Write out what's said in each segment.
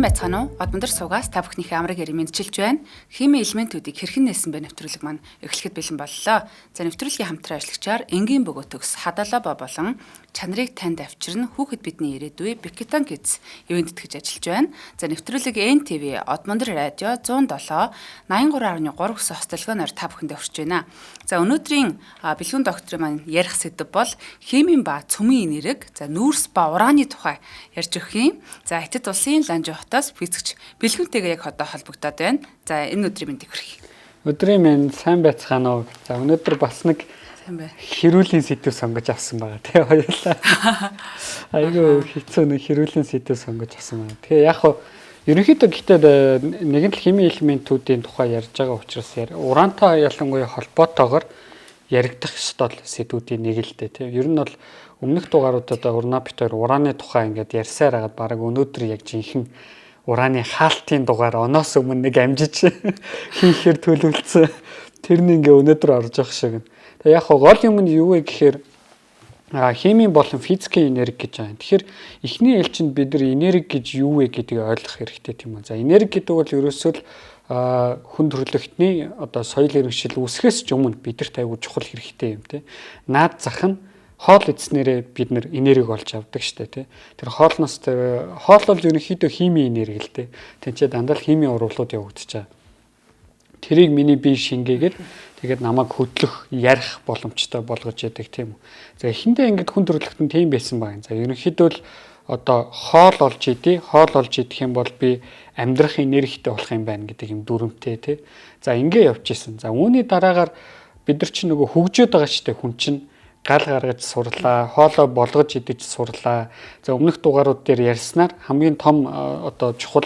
Байцгаана уу? Одмондөр суугаас та бүхнийхээ амрыг ярь мэдчилж байна. Химийн элементүүдийг хэрхэн нээсэн бэ нэвтрүүлэг маань эхлэхэд бэлэн боллоо. За, нэвтрүүлгийн хамтран ажиллагчаар энгийн бөгөө төгс хадалаба болон чанарыг танд авчирна хүүхэд бидний ирээдүй Бикитан Kids ивээн тэтгэж ажиллаж байна. За, нэвтрүүлэг NTV Одмондөр радио 107 83.3 гэсэн хостелгооноор та бүхэндээ хүрч байна. За, өнөөдрийн бэлгүүн докторын маань ярих сэдэв бол химийн ба цөмийн энерги, за, нүүрс ба ураны тухай ярьж өгөх юм. За, Хятад улсын Ланжи хотоос физикч бэлгүүнтэйгээ яг одоо холбогдоод байна. За, энэ өдрийн мэндийг хүргэе. Өдрийн мэнд, сайн байцгаана уу? За, өнөөдөр бас нэг сайн бай. Хэрүүлийн сэдэв сонгож авсан байгаа тий хоёулаа. Айгүй хэцүү нэг хэрүүлийн сэдэв сонгож авсан байна. Тэгээ яг хуу ерөнхийдөө гэхдээ нэгэн л химийн элементүүдийн тухай ярьж байгаа учраас урантай ялангуяа холбоотойгоор яригдах ёстой сэдвүүдийн нэг л дээ тий. Ер нь бол өмнөх дугааруудад Урнаа бит хоёр ураны тухай ингээд ярьсаар хагаад баг өнөөдөр яг жинхэнэ ураны хаалтын дугаар оноос өмнө нэг амжиж хийхээр төлөвлөсөн. Тэр нь ингээ өнөөдөр орж явах шиг. Тэгээ яг гол юм нь юу вэ гэхээр химийн болон физикийн энерги гэж байна. Тэгэхээр эхний ээлжинд бид нар энерги гэж юу вэ гэдгийг ойлгох хэрэгтэй тийм үү. За, энерги гэдэг бол ерөөсөө л хүн төрөлхтний одоо соёл иргэншил үүсгэхээс ч өмнө бидэрт айгүй чухал хэрэгтэй юм тий. Наад зах нь хоол идснээрээ бид нэр энерги олж авдаг штэ тий. Тэр хоолноос хоол бол ерөнхийдөө химийн энерги л дээ. Тэнцээ дандаа л химийн урвалууд явагдаж байгаа. Тэрийг миний бие шингээгээд тэгээд намайг хөдлөх, ярих боломжтой болгож яадаг тийм үү. За, эхэндээ ингээд хүн төрөлхтөн тийм байсан байна. За, ерөнхийдөө л одоо хоол олж идэ, хоол олж идэх юм бол би амьдрах энергитэй болох юм байна гэдэг юм дүрмтэй тий. За, ингээ явж исэн. За, үүний дараагаар бид нар чинь нөгөө хөгжөөд байгаа штэ, хүн чинь гал гаргаж сурлаа, хоолоо болгож идэж сурлаа. За, өмнөх дугаарууд дээр ярьснаар хамгийн том одоо чухал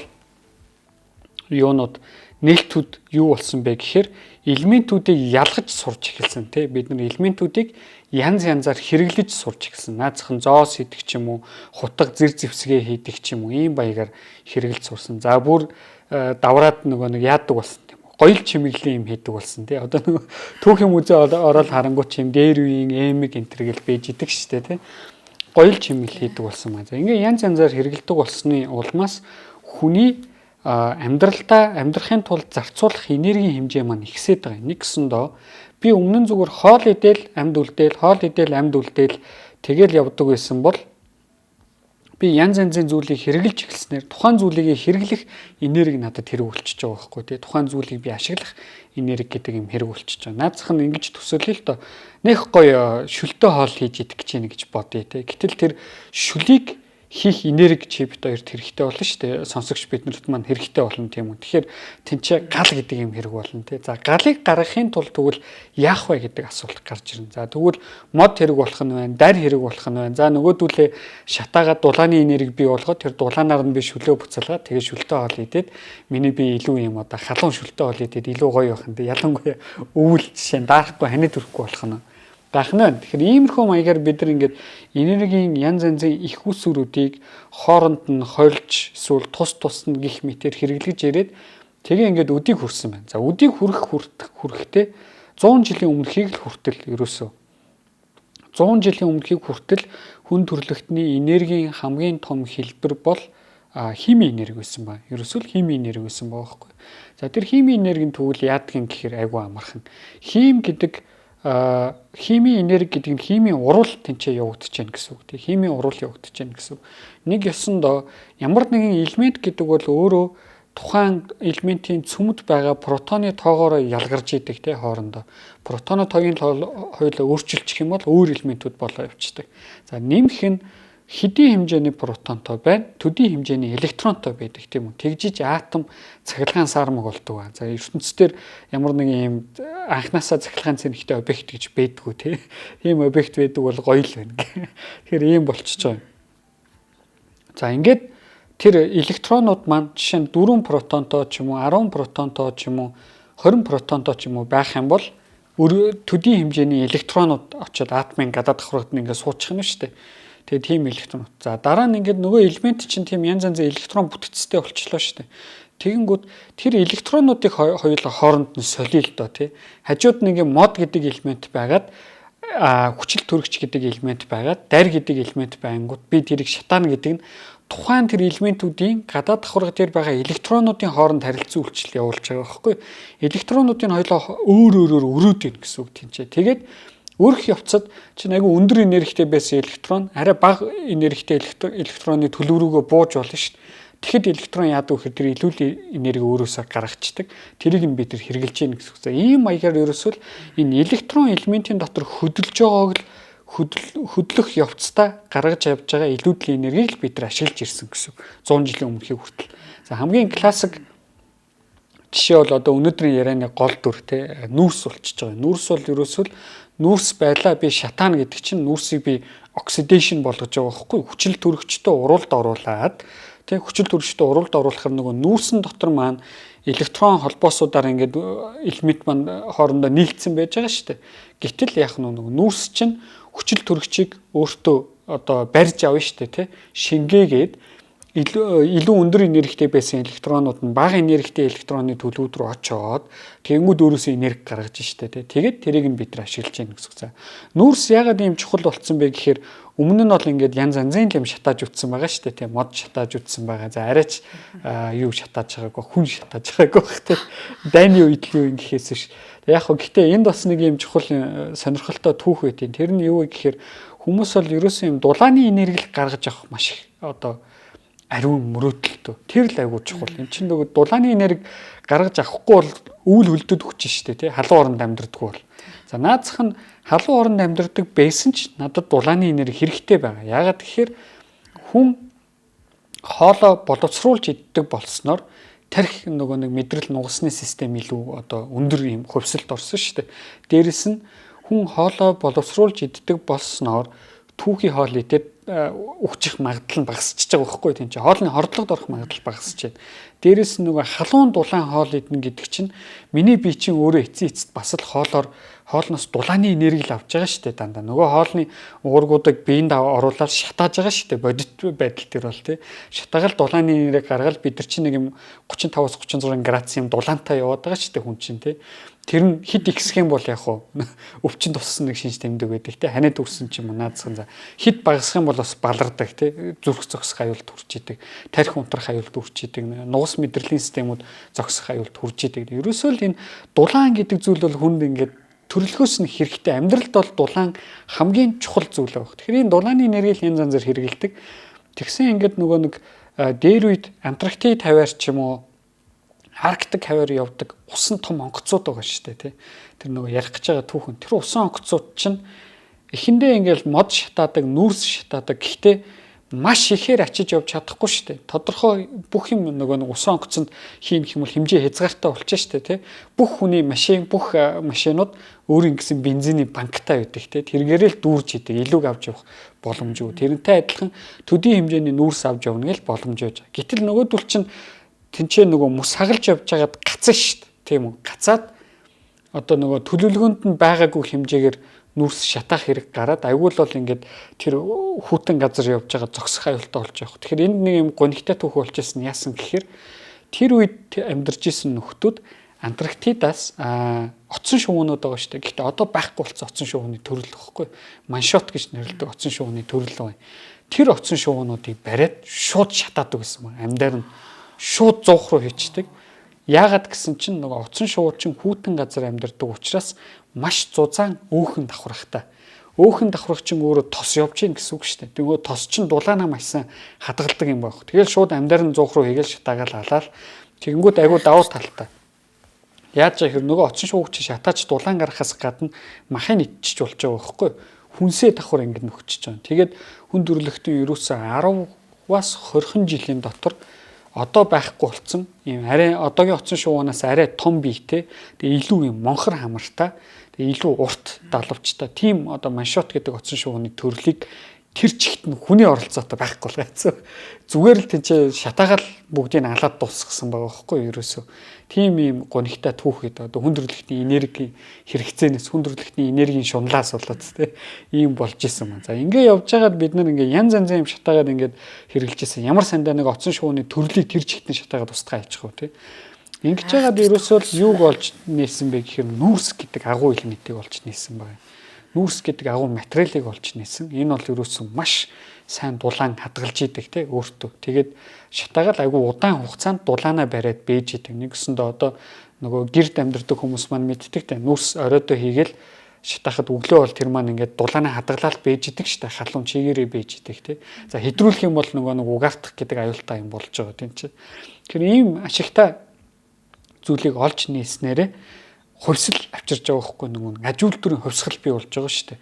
юунууд нээлтүүд юу болсон бэ гэхээр элементүүдийг ялгаж сурч эхэлсэн тий. Бид нар элементүүдийг янз янзаар хэрэглэж сурч эхэлсэн. Наазах нь зоос хийдэг ч юм уу, хутга зэр зэвсгээ хийдэг ч юм уу, ийм баягаар хэрэглэж сурсан. За, бүр давраад нөгөө нэг яадаг болсон тийм үү. Гоёл чимэглэлийн юм хийдэг болсон тий. Одоо нөгөө түүхийн музей ороод харангуут чим дээр үеийн эмэг энэ төр гэл бэж идэг штэ тий. Гоёл чимэглэл хийдэг болсон маа. За, ингээ янз янзаар хэрэглэдэг болсны улмаас хүний амьдралдаа амьдрахын тулд зарцуулах энергийн хэмжээ маань ихсээд байгаа. Нэг гэсэндөө би өмнө нь зүгээр хоол идэл амьд үлдээл, хоол идэл амьд үлдээл тэгэл явдаг байсан бол би янз янзын зүйлийг хэрэглэж эхэлснээр тухайн зүйлийг хэрэглэх энерги надад хэрэг болчихж байгаа байхгүй тий. Тухайн зүйлийг би ашиглах энерги гэдэг юм хэрэг болчихж байгаа. Наазах нь ингэж төсөөлөе л доо. Нэх гоё шүлтөө хоол хийж идэх гэж байна гэж бодъё тий. Гэтэл тэр шүлийг хийх энерги чи бит хоёрт хэрэгтэй болно шүү дээ. Сонсогч биднэрт маань хэрэгтэй болно тийм үү. Тэгэхээр тэнцээ гал гэдэг юм хэрэг болно тий. За, галыг гаргахын тулд тэгвэл яах вэ гэдэг асуулт гарч ирнэ. За, тэгвэл мод хэрэг болох нь байна, дарь хэрэг болох нь байна. За, нөгөөдүүлээ шатаагаад дулааны энерги бий болгоод тэр дулаанаар нь би шүлөө буцалгаад тэгээ шүлтөө хоол идээд миний би илүү юм одоо халуун шүлтөө хоол идээд илүү гоё байх нь. Ялангуяа өвөл жишээ нь даарахгүй ханид өрөхгүй болох нь байх нь байна. Тэгэхээр иймэрхүү маягаар бид нар ингээд энергийн янз янзын их усүрүүдийг хооронд нь хорилж эсвэл тус тус нь гих мэтэр хэрэглэж ирээд тэгээ ингээд өдийг хүрсэн байна. За, өдийг хүрэх хүрэхдээ 100 жилийн өмнөхийг л хүртэл ерөөсөө 100 жилийн өмнөхийг хүртэл хүн төрөлхтний энергийн хамгийн том хэлбэр бол химийн энерги байсан ба. Ерөөсөө л химийн энерги байсан байгаа байхгүй. За, тэр химийн энергийн тэгвэл яадаг юм гэхээр айгүй амархан. Хим гэдэг химийн энерги гэдэг нь химийн урвал тэнцээ явагдаж байна гэсэн үг тийм, химийн урвал явагдаж байна гэсэн үг. Нэг ёсондоо ямар нэгэн элемент гэдэг бол өөрөө тухайн элементийн цөмд байгаа протоны тоогоороо ялгарч идэг тийм, хоорондоо. Протоны тоогийн хоёулаа өөрчилчих юм бол өөр элементүүд болоо явцдаг. За, нэмэх нь хэдийн хэмжээний протонтой байна, төдий хэмжээний электронтой байдаг тийм үү. Тэгжиж атом цахилгаан сармаг болдог ба. За, ертөнцийн ямар нэгэн юм анханасаа цахилгаан цэнэгтэй объект гэж байдгүй тийм. Тийм объект байдаг бол гоё л байна. Тэгэхээр ийм болчихж байгаа юм. За, ингээд тэр электронууд маань жишээ нь 4 протонтой ч юм уу, 10 протонтой ч юм уу, 20 протонтой ч юм уу байх юм бол төдий хэмжээний электронууд очиод атомын гадаад давхаргад нь ингээд суучих нь шүү дээ. Тэгээ тийм электрон. За, дараа нь ингээд нөгөө элемент чинь тийм янз янзын электрон бүтцтэй болчлоо шүү дээ. Тэгэнгүүт тэр электронуудыг хоёулаа хооронд нь солиё л доо тий. Хажууд нэг юм мод гэдэг элемент байгаад хүчил төрөгч гэдэг элемент байгаад дарь гэдэг элемент байнгут би тэрийг шатаана гэдэг нь Тухайн тэр элементүүдийн гадаад давхарга дээр байгаа электронуудын хооронд харилцан үйлчлэл явуулж байгаа байхгүй. Электронуудын хоёлоо өөр өөрөөр өрөөд ийн гэсэн үг тийм ч. Тэгээд өрөх явцад чинь айгүй өндөр энергитэй байсан электрон арай бага энергитэй электроны төлөв рүүгээ бууж болно шүү дээ. Тэгэхэд электрон яадаг вэ гэхээр тэр илүү энерги өөрөөсөө гаргацдаг. Тэрийг нь бид нар хэрэглэж гин гэсэн үг. Ийм маягаар ерөөсөө л энэ электрон элементийн дотор хөдөлж байгааг л хөдлөх явцдаа гаргаж явж байгаа илүүдлийн энергийг л бид нар ашиглаж ирсэн гэсэн. 100 жилийн өмнөхийг хүртэл. За, хамгийн классик жишээ бол одоо өнөөдрийн ярианы гол дүр, те, нүүрс болчихж байгаа. Нүүрс бол ерөөсөө л нүүрс байлаа би шатаана гэдэг чинь нүүрсийг би oxidation болгож байгаа байхгүй, хүчил төрөгчтэй уруулд оруулаад, тэг хүчил төрөгчтэй уруулд оруулахаар нөгөө нүүрсэн дотор маань электрон холбоосуудаар ингээд элемент маань хоорондоо нийлцсэн байж байгаа шүү дээ. Гэтэл яг нөгөө нүүрс чинь хүчил төрөгчийг өөртөө одоо барьж авна шүү дээ, тий. Шингээгээд илүү өндөр энергитэй байсан электронууд нь бага энергитэй электроны төлөвд рүү очоод тэгэнгүүт өөрөөсөө энерги гаргаж штэ, тий. Тэгээд тэрийг нь бид нар ашиглаж байна гэсэн үг. За. Нүүрс ягаад ийм чухал болцсон бэ гэхээр өмнө нь бол ингээд янз янзын юм шатааж үтсэн байгаа штэ, тий. Мод шатааж үтсэн байгаа. За, арайч юу шатааж байгаагүй, хүн шатааж байгаагүй бах, тий. Дайны үед л юу юм гэхээс биш. Яг хөө гэхдээ энд бас нэг юм чухал сонирхолтой түүх байдیں۔ Тэр нь юу вэ гэхээр хүмүүс бол ерөөсөө юм дулааны энерги гаргаж авах маш их одоо ариун мөрөөдөлтөө. Тэр л айгуу чухал. Энд чинь нөгөө дулааны энерги гаргаж авахгүй бол өвөл хөлдөд өгч штэ, тий, халуун оронд амьдардаггүй бол. За, наазах нь халуун оронд амьдардаг байсан ч надад дулааны энерги хэрэгтэй байгаа. Яагаад гэхээр хүн хоолоо боловсруулж иддэг болсноор тархи нөгөө нэг мэдрэл нугасны систем илүү одоо өндөр юм хувьсалт орсон шүү дээ. Дээрэс нь хүн хоолоо боловсруулж иддэг болсноор түүхий хоол идээд үхчих магадлал нь багасчихж байгаа байхгүй, тийм чи хоолны хордлогод орох магадлал багасч байна. Дээрэс нь нөгөө халуун дулаан хоол идэнэ гэдэг чинь миний бие чинь өөрөө эцсийн эцэст бас л хоолоор хоолноос дулааны энерги л авч байгаа шүү дээ дандаа. Нөгөө хоолны уургуудыг биеинд оруулаад шатааж байгаа шүү дээ. Бодит байдал тэр бол, тий. Шатаагаал дулааны энерги гаргаад бид нар чинь нэг юм 35-аас 36 градус юм дулаантай яваад байгаа шүү дээ хүн чинь, тий. Тэр нь хэд ихсэх юм бол яг хуу өвчин туссан нэг шинж тэмдэг байдаг, тий. Ханиад үрсэн ч юм уу наазах. За, хэд багасах юм бол бас балардаг, тий. Зүрх зогсох аюулд хүрч идэг. Тархи унтрах аюулд хүрч идэг. Нугас мэдрэлийн системүүд зогсох аюулд хүрч идэг. Ерөөсөө л энэ дулаан гэдэг зүйл бол хүнд ингээд төрөлхөөс нь хэрэгтэй. Амьдралд бол дулаан хамгийн чухал зүйл байх. Тэгэхээр энэ дулааны энергийг янз янзаар хэрэгэлдэг. Тэгсэн ингээд нөгөө нэг дээр үед Антарктид хавиар ч юм уу Арктик хавиар явдаг усан том онгоцууд байгаа шүү дээ, тий. Тэр нөгөө ярих гэж байгаа түүхэн. Тэр усан онгоцууд чинь эхэндээ ингээл мод шатаадаг, нүүрс шатаадаг. Гэхдээ маш ихээр ачиж явж чадахгүй шүү дээ. Тодорхой бүх юм нөгөө нэг усан онгоцонд хийн гэх юм бол хэмжээ хязгаартай болчих шүү дээ, тий. Бүх хүний машин, бүх машинууд өөрийн гэсэн бензиний банктай байдаг, тий. Тэргээрээ л дүүрж идэг, илүүг авч явах боломжгүй. Тэрнтэй адилхан төдий хэмжээний нүүрс авч явна гэл боломж байж байгаа. Гэтэл нөгөөдөл чинь тэнцээ нөгөө мөс хагалж явж байгаад гацсан шүү дээ. Тийм үү? Гацаад одоо нөгөө төлөвлөгөөнд нь байгаагүй хэмжээгээр нүүрс шатаах хэрэг гараад айгуул бол ингээд тэр хүйтэн газар явж байгаа зогсох аюултай болж байгаа. Тэгэхээр энд нэг юм гонигтай түүх болж исэн яасан гэхээр тэр үед амьдарч исэн нөхдүүд Антарктидаас оцсон шувуунууд байгаа шүү дээ. Гэхдээ одоо байхгүй болсон оцсон шувууны төрөл багхгүй. Маншот гэж нэрлэдэг оцсон шувууны төрөл байна. Тэр оцсон шувуунуудыг бариад шууд шатаадаг гэсэн юм. Амьдаар нь шууд 100 руу хийчдэг. Яагаад гэсэн чинь нөгөө оцсон шувуу чинь хүйтэн газар амьдардаг учраас маш зузаан өөхөн давхрахтай. Өөхөн давхрах чинь өөрөө тос явж гин гэсэн үг шүү дээ. Тэгвэл тос чинь дулаанаа маш сайн хадгалдаг юм байна. Тэгэл шууд амьдаар нь 100 руу хийгээл шатаагаал алаал. Тэгэнгүүт айгуу давуу талтай. Яаж яах вэ? Нөгөө оцсон шувууг чи шатаач дулаан гаргахаас гадна махыг иччих болж байгаа байхгүй. Хүнсээ давхар ингэ нөхчөж байгаа. Тэгээд хүн төрөлхтөн ерөөсөө 10-аас 20 жилийн дотор одоо байхгүй болсон ийм арай одоогийн оцсон шувуунаас арай том биетэй, тэгээ илүү юм монхор хамартай, тэгээ илүү урт далавчтай тийм одоо маншот гэдэг оцсон шувууны төрлийг тэр чигт нь хүний оролцоотой байхгүй болгоцсон. Зүгээр л тийч шатаагаал бүгдийг алаад дуусгасан байгаа байхгүй юу ерөөсөө. Тийм ийм гонигтай түүх гэдэг одоо хүн төрөлхтний энерги хэрэгцээнээс, хүн төрөлхтний энергийн шунлаас болоод тий ийм болж исэн юм. За, ингээ явж байгаад бид нар ингээ янз янзын юм шатаагаад ингээд хэрэглэж исэн. Ямар сандаа нэг оцсон шувууны төрлийг тэр чигт нь шатаагаад устгаа хийчих уу тий. Ингэж байгаад ерөөсөө л юуг олж нээсэн бэ гэхээр нүүрс гэдэг агуу элементийг олж нээсэн байна. Нүүрс гэдэг агуу материалыг олж нээсэн. Энэ бол ерөөсөө маш сайн дулаан хадгалж идэг те өөртөө. Тэгээд шатаагаал айгүй удаан хугацаанд дулаанаа бариад бэж идэг. Нэгсэндээ одоо нөгөө гэрд амьдардаг хүмүүс маань мэддэг те, нүрс оройдоо хийгээл шатаахад өглөө бол тэр маань ингээд дулаанаа хадгалаад бэж идэг штэ, халуун чигээрээ бэж идэг те. За хэдрүүлэх юм бол нөгөө нэг угаартах гэдэг аюултай юм болж байгаа тийм чи. Тэгэхээр ийм ашигтай зүйлийг олж нээснээрээ хувьсэл авчирж байгаа байхгүй, нөгөө аж үйлдвэрийн хувьсгал бий болж байгаа штэ.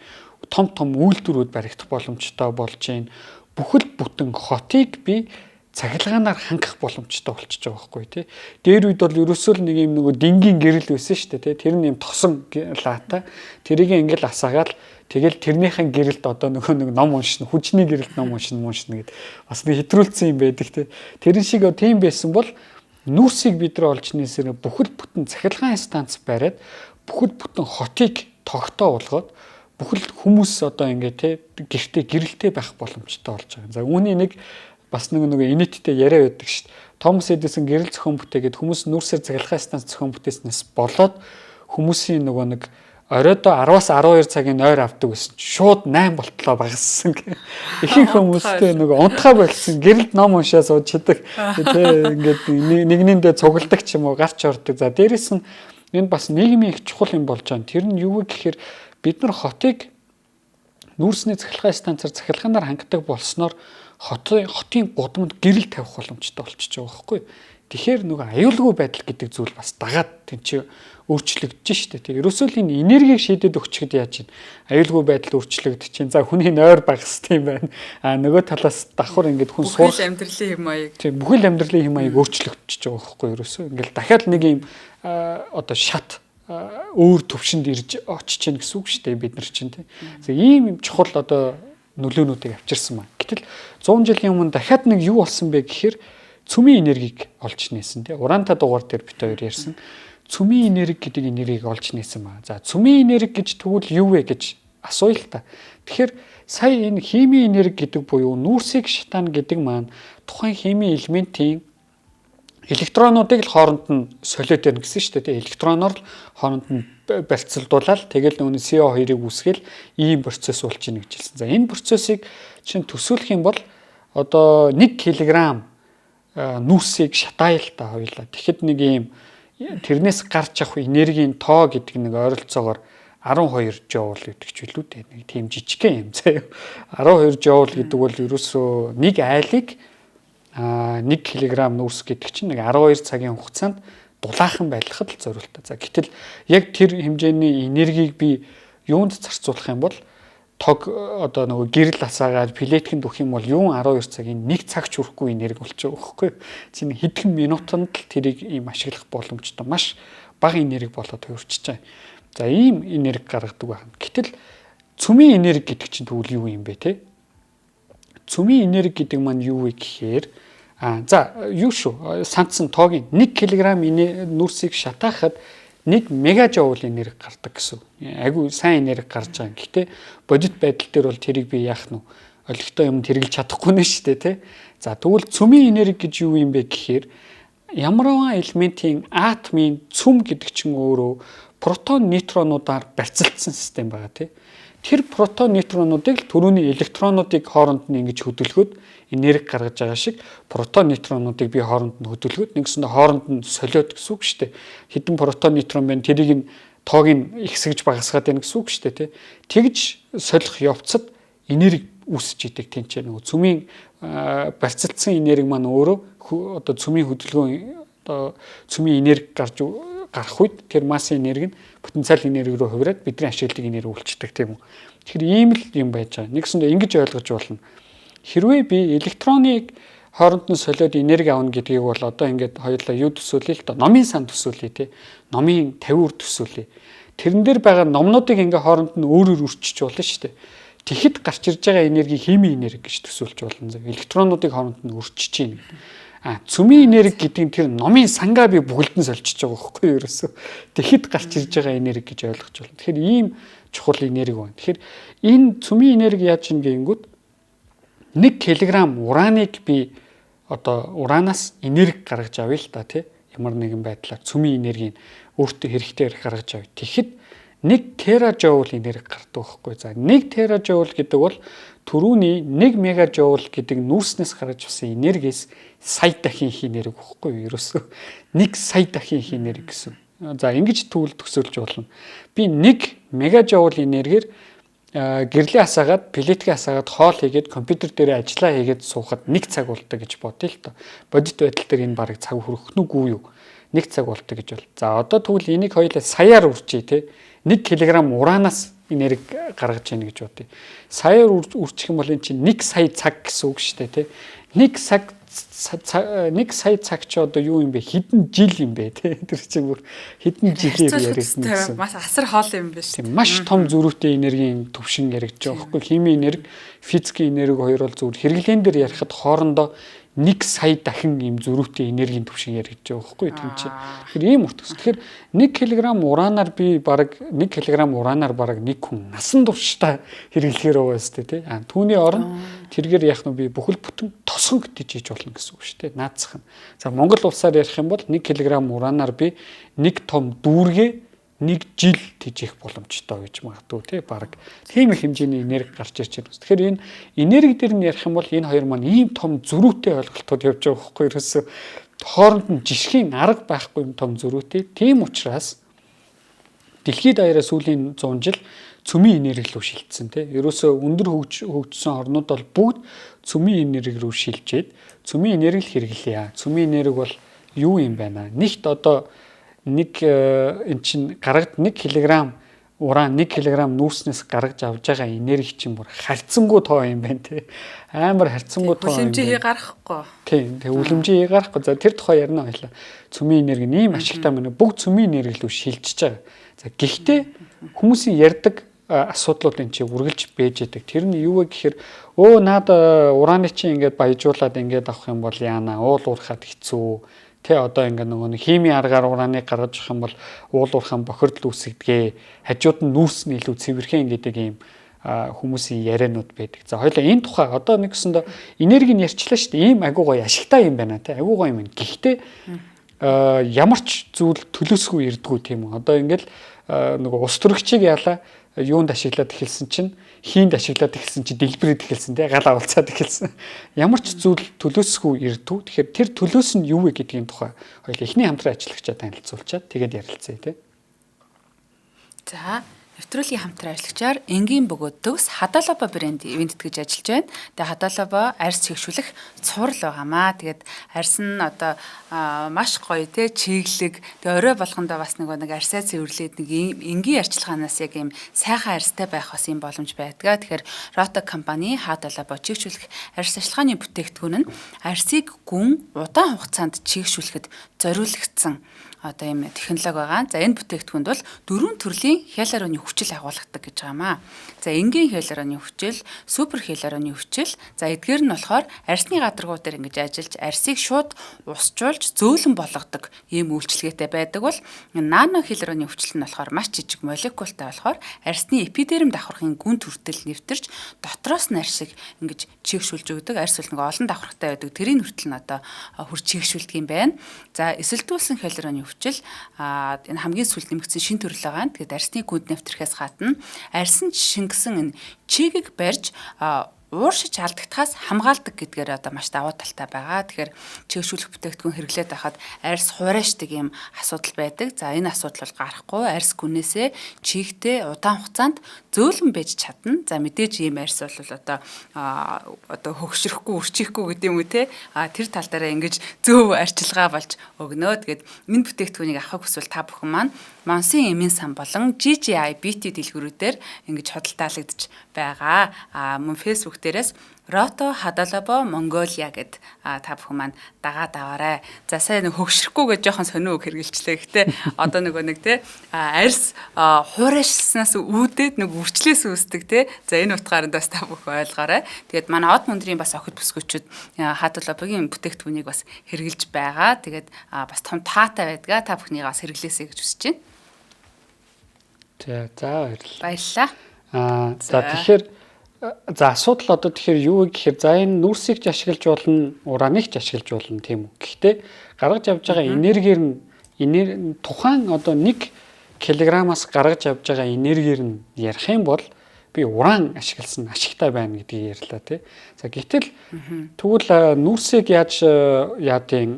Том том үйлдвэрүүд баригдах боломжтой болж байна. Бүхэл бүтэн хотыг би цахилгаанаар хангах боломжтой болчихж байгаа байхгүй тий. Дээр үед бол ерөөсөө л нэг юм нөгөө дингийн гэрэл байсан шүү дээ тий. Тэр нь юм тосон лаатай. Тэрийг ингээл асаагаал тэгэл тэрнийхэн гэрэлд одоо нөгөө нэг ном уншина, хүчний гэрэлд ном уншина, уншина гэд бас нэг хэтрүүлсэн юм байдаг тий. Тэрэн шиг тийм байсан бол нүүрсийг бид нар олж нээсээр бүхэл бүтэн цахилгаан станц бариад бүхэл бүтэн хотыг тогтоо болгоод бүхэл хүмүүс одоо ингээ тий гэртээ гэрэлтэй байх боломжтой болж байгаа. За үүний нэг бас нэг нөгөө инээдтэй яриа байдаг шүү дээ. Томас Эдисон гэрэл зохион бүтээгээд хүмүүс нүүрсээр цахилгаан станц зохион бүтээснээс болоод хүмүүсийн нөгөө нэг оройдоо 10-аас 12 цагийн нойр авдаг гэсэн чинь шууд 8 болтлоо багассан гэх. Ихэнх хүмүүстэй нөгөө унтахаа болсон, гэрэлд ном уншаа сууж чаддаг. Тэ ингээд нэгнийндээ цугладаг ч юм уу гарч ордог. За дээрэс нь энэ бас нийгмийн их чухал юм болж байгаа. Тэр нь юу вэ гэхээр бид нар хотыг нүүрсний цахилгаан станцаар цахилгаанаар хангадаг болсноор хотын гудамд гэрэл тавих боломжтой болчихж байгаа байхгүй. Тэгэхээр нөгөө аюулгүй байдал гэдэг зүйл бас дагаад тэнцээ өөрчлөгдөж штэ. Тэг ерөөсөө л энэ энергийг шийдээд өгчөд яаж юм? Аюулгүй байдал өөрчлөгдөж чинь. За хүний нойр багасд юм байна. А нөгөө талаас давхар ингээд хүн сурах амьдралын хэм маяг. Тийм, бүхэл амьдралын хэм маяг өөрчлөгдөж байгаа байхгүй ерөөсөө. Ингээл дахиад нэг юм одоо шат өөр төвшөнд ирж очиж гин гэсэн үг штэ бид нар чинь тий. За ийм юм чухал одоо нөлөөнүүдийг авчирсан байна. Гэтэл 100 жилийн өмнө дахиад нэг юу болсон бэ гэхээр цөмийн энергийг олж нээсэн тий. Уранта дугаар дээр бит хоёр ярьсан. Цөмийн энерги гэдэг энергийг олж нээсэн ба. За цөмийн энерги гэж тэгвэл юу вэ гэж асууя л та. Тэгэхээр сая энэ химийн энерги гэдэг буюу нүүрсийг шатаана гэдэг маань тухайн химийн элементийн электронуудыг л хооронд нь солиод ярина гэсэн шүү дээ. Электроноор л хооронд нь барьцалдуулаад тэгэл нөгөө CO2-ыг үүсгээл ийм процесс болж ийн гэж хэлсэн. За энэ процессыг чинь төсөөлөх юм бол одоо 1 кг нүүрсийг шатаая л та хоёлаа. Тэгэхэд нэг ийм тэрнээс гарч авах энергийн тоо гэдэг нэг ойролцоогоор 12 жоул гэдэг ч үлээ дээ. Нэг тийм жижигхэн юм заяа. 12 жоул гэдэг бол ерөөсөө нэг айлыг 1 кг нүүрс гэдэг чинь нэг 12 цагийн хугацаанд дулаахан байлгахад л зориултаа. За гэтэл яг тэр хэмжээний энергийг би юунд зарцуулах юм бол тог одоо нөгөө гэрэл асаагаад плеткэнд өгөх юм бол юун 12 цагийн 1 цаг ч хүрэхгүй энерги болчих واخхой. Чинь хэдхэн минутанд л тэрийг ийм ашиглах боломжтой маш бага энерги болоод хувирчиж байгаа. За ийм энерги гаргадаг байна. Гэтэл цөмийн энерги гэдэг чинь тэгвэл юу юм бэ те? Цөмийн энерги гэдэг маань юу вэ гэхээр за юу шүү сандсан тоогийн 1 кг нүүрсийг шатаахад 1 мегажоул энерги гардаг гэсэн. Айгүй сайн энерги гарч байгаа. Гэхдээ бодит байдал дээр бол тэрийг би яах нь олигтой юм тэргэлж чадахгүй нэ шүү дээ тий. За тэгвэл цөмийн энерги гэж юу юм бэ гэхээр ямарваа элементийн атомын цөм гэдэг чинь өөрөө протон нейтронуудаар барьцалдсан систем байгаа тий. Тэр протон нейтронуудыг л түрүүний электронуудыг хооронд нь ингэж хөдөлгөөд энерги гаргаж байгаа шиг протон нейтронуудыг би хооронд нь хөдөлгөөд нэгсэндээ хооронд нь солиод гэсэн үг шүү дээ. Хэдэн протон нейтрон байна тэрийг нь тоог нь ихсгэж багасгаад байна гэсэн үг шүү дээ тий. Тэгж солих явцад энерги үүсэж идэг тэнцээ нөгөө цөмийн барьцалдсан энерги маань өөрөө одоо цөмийн хөдөлгөөн одоо цөмийн энерги гарч гарах үед тэр массын энерги нь потенциал энерги рүү хувираад бидний ашигладаг энерги үлчдэг тийм үү. Тэгэхээр ийм л юм байж байгаа. Нэгсэндээ ингэж ойлгож болно. Хэрвээ би электроныг хооронд нь солиод энерги авна гэдгийг бол одоо ингээд хоёулаа юу төсөөлье л доо. Номын сан төсөөлье тий. Номын тавиур төсөөлье. Тэрэн дээр байгаа номнуудыг ингээ хооронд нь өөрөөр өрчиж болно шүү дээ. Тэгэхэд гарч ирж байгаа энергийг химийн энерги гэж төсөөлж болно. Электронуудыг хооронд нь өрчиж чинь. А цөмийн энерги гэдэг нь тэр номын сангаа би бүгэлдэн сольчиж байгаа байхгүй юу ерөөсөө. Тэгэхэд гарч ирж байгаа энерги гэж ойлгож байна. Тэгэхээр ийм чухал энерги байна. Тэгэхээр энэ цөмийн энерги яаж юм гэнгүүт 1 кг ураныг би одоо уранаас энерги гаргаж авъя л та тий. Ямар нэгэн байдлаар цөмийн энергийг өөртөө хэрэгтэй гаргаж авъя. Тэгэхэд 1 теражоул энерги гардаг байхгүй. За 1 теражоул гэдэг бол түрүүний 1 мегажоул гэдэг нүүрснээс гаргаж авсан энергиэс сая дахин их энерги байхгүй юу? Ерөөсөө 1 сая дахин их энерги гэсэн. За ингэж тэгвэл төсөөлж болно. Би 1 мегажоул энергиэр гэрлээ асаагаад, плиткээ асаагаад, хоол хийгээд, компьютер дээр ажиллаа хийгээд суухад 1 цаг болдог гэж бодъё л доо. Бодит байдал дээр энэ бараг цаг хүрэх нүггүй юу? 1 цаг болдог гэж бол. За одоо тэгвэл энийг хоёулаа саяар үрчээ те. 1 кг ураанаас энерги гаргаж яах гэж бодъё. Саяар үрчих юм бол энэ чинь 1 сая цаг гэсэн үг шүү дээ те. 1 цаг 1 сая цаг чи одоо юу юм бэ? Хэдэн жил юм бэ те? Тэр чинь бүр хэдэн жилээр яригдана гэсэн. Маш асар хоол юм биш. Тийм, маш том зөрүүтэй энергийн төвшин яригдж байгаа байхгүй. Химийн энерги, физикийн энерги хоёр бол зүгээр хэрэглээн дээр ярихад хоорондоо 1 сая дахин ийм зөрүүтэй энергийн түвшин яригдж байгаа байхгүй тийм чи. Тэгэхээр ийм утгас. Тэгэхээр 1 кг ураанаар би бараг 1 кг ураанаар бараг нэг хүн насан туршдаа хэрэглэхээр байгаа өстэй тий. А түүний оронд тэргээр яах нь би бүхэл бүтэн тосгон гэж хийж болно гэсэн үг шүү дээ. Наацх нь. За Монгол улсаар ярих юм бол 1 кг ураанаар би нэг том дүүргээ нэг жил тэжээх боломжтой гэж магадгүй тий баг тийм их хэмжээний энерги гарч ирж байна. Тэгэхээр энэ энерги дээр нь ярих юм бол энэ хоёр маань ийм том зөрүүтэй ойлголтууд явж байгаа байхгүй ерөөсөө хооронд нь жишгийн арга байхгүй юм том зөрүүтэй. Тийм учраас дэлхийд даяараа сүүлийн 100 жил цөмийн энерги рүү шилжсэн тий. Ерөөсөө өндөр хөгжсөн орнууд бол бүгд цөмийн энерги рүү шилжээд цөмийн энерги л хэрэглэе. Цөмийн энерги бол юу юм байна? Нэгт одоо нэг эн чин гаргад 1 кг уран 1 кг нүүрснээс гаргаж авж байгаа энерги чинь бүр харьцангуй тоо юм байна тий. Амар харьцангуй тоо юм. Үлэмжээ хий гаргахгүй. Тийм. Тэгээ үлэмжээ хий гаргахгүй. За тэр тухай ярина байлаа. Цөмийн энерги ийм ашигтай мэнэ. Бүгд цөмийн энерги рүү шилжиж байгаа. За гэхдээ хүмүүсийн ярьдаг асуудлууд энэ чи үргэлж бэж идэг. Тэр нь юу вэ гэхээр өө наад ураны чинь ингээд баяжуулаад ингээд авах юм бол яана уул уурхаад хэцүү. Тэ одоо ингээ нөгөө нэг химийн аргаар урааныг гаргаж авах юм бол уул уурхаан бохирдол үүсгдэг. Хажууд нь нүүрс нь илүү цэвэрхэн гэдэг ийм хүмүүсийн яриануд байдаг. За хоёлаа энэ тухай одоо нэг гэсэндээ энергийг ярьчлаа шүү дээ. Ийм агуу гоё ашигтай юм байна те. Агуу гоё юм. Гэхдээ ямар ч зүйл төлөөсгүй ирдгүү тийм үү. Одоо ингээл нөгөө ус төрөгчийг ялаа юунд ашиглаад эхэлсэн чинь хийнд ашиглаад эхэлсэн чинь дэлбэрээд эхэлсэн тий гал авалцаад эхэлсэн. Ямар ч зүйл төлөөсгүй ирдүү. Тэгэхээр тэр төлөөс нь юу вэ гэдгийн тухай хоёул эхний хамтран ажиллагчаа танилцуулчаад тэгээд ярилцъя тий. За нэвтрүүлгийн хамтран ажиллагчаар энгийн бөгөөд төгс Хадалаба брэнд ивент гэж ажиллаж байна. Тэгээ Хадалаба арьс чигшүүлэх цуврал байгаамаа. Тэгээд арьс нь одоо маш гоё те чиглэг. Тэгээ орой болгондоо бас нэг арьсаа цэвэрлээд нэг энгийн арчилгаанаас яг ийм сайхан арьстай байх бас ийм боломж байдгаа. Тэгэхээр Roto компани Хадалаба чигшүүлэх арьс арчилгааны бүтээгдэхүүн нь арьсыг гүн удаан хугацаанд чигшүүлэхэд зориулагдсан одоо ийм технологи байгаа. За энэ бүтээгдэхүүнд бол дөрвөн төрлийн хиалуроны хүчил агуулгадаг гэж байгаамаа. За энгийн хиалуроны хүчил, супер хиалуроны хүчил. За эдгээр нь болохоор арьсны гадаргуу дээр ингэж ажиллаж арьсыг шууд усжуулж зөөлөн болгодог ийм үйлчилгээтэй байдаг бол нано хиалуроны хүчил нь болохоор маш жижиг молекултай болохоор арьсны эпидерм давхархын гүн төртөл нэвтэрч дотроос нь арьсыг ингэж чигшүүлж өгдөг. Арьс бол нэг олон давхархтай байдаг. Тэрийн хүртэл нь одоо хөр чигшүүлдэг юм байна. За эсэлдүүлсэн хиалуроны хүчил энэ хамгийн сүүлд нэмэгдсэн шин төрөл байгаа. Тэгээд арьсны гүнд нэвтрэхээс гадна арьсан шингэсэн энэ чигийг барьж ууршиж алдагдахаас хамгаалдаг гэдгээр одоо маш давуу талтай байгаа. Тэгэхээр чигшүүлэх бүтээгдэхүүн хэрэглээд байхад арьс хуурайшдаг юм асуудал байдаг. За энэ асуудал бол гарахгүй. Арьс гүнээсээ чигтээ удаан хугацаанд зөөлөн байж чадна. За мэдээж ийм арьс бол одоо хөгшөрөхгүй, үрчихгүй гэдэг юм уу те. А тэр тал дээрээ ингэж зөв арчилгаа болж өгнө. Тэгээд энэ бүтээгдэхүүнийг авахыг хүсвэл та бүхэн маань Монсын эмийн сан болон GGI BT дэлгүүрүүдээр ингэж худалдаалагдж байгаа. А мөн Facebook дээрээс Roto Hadalabo Mongolia гэд та бүхэн маань дагаад аваарай. За сайн хөгшөрөхгүй гэж жоохон сонио үг хэрэгжилчлээ. Гэтэ одоо нөгөө нэг те арьс хуурайшилснаас үүдээд нэг үрчлээс үүсдэг те. За энэ утгаар нь бас та бүхэн ойлгоорой. Тэгээд манай од мөндрийн бас охид бүсгүүчүүд Хадалабогийн бүтээгдэхүүнийг бас хэрэгжилж байгаа. Тэгээд бас том таатай байдгаа. Та бүхнийг бас хэрэглээсэй гэж хүсэж байна. За баярлалаа. Баярлалаа. За тэгэхээр за асуудал одоо тэгэхээр юу вэ гэхээр за энэ нүүрсийг ч ашиглаж болно, урааныг ч ашиглаж болно тийм үү. Гэхдээ гаргаж авж байгаа энергиэр нь тухайн одоо 1 килограммаас гаргаж авж байгаа энергиэр нь ярих юм бол би уран ашигласан ашигтай байна гэдгийг ярьлаа тий. За гэтэл тэгвэл нүүрсийг яаж яадын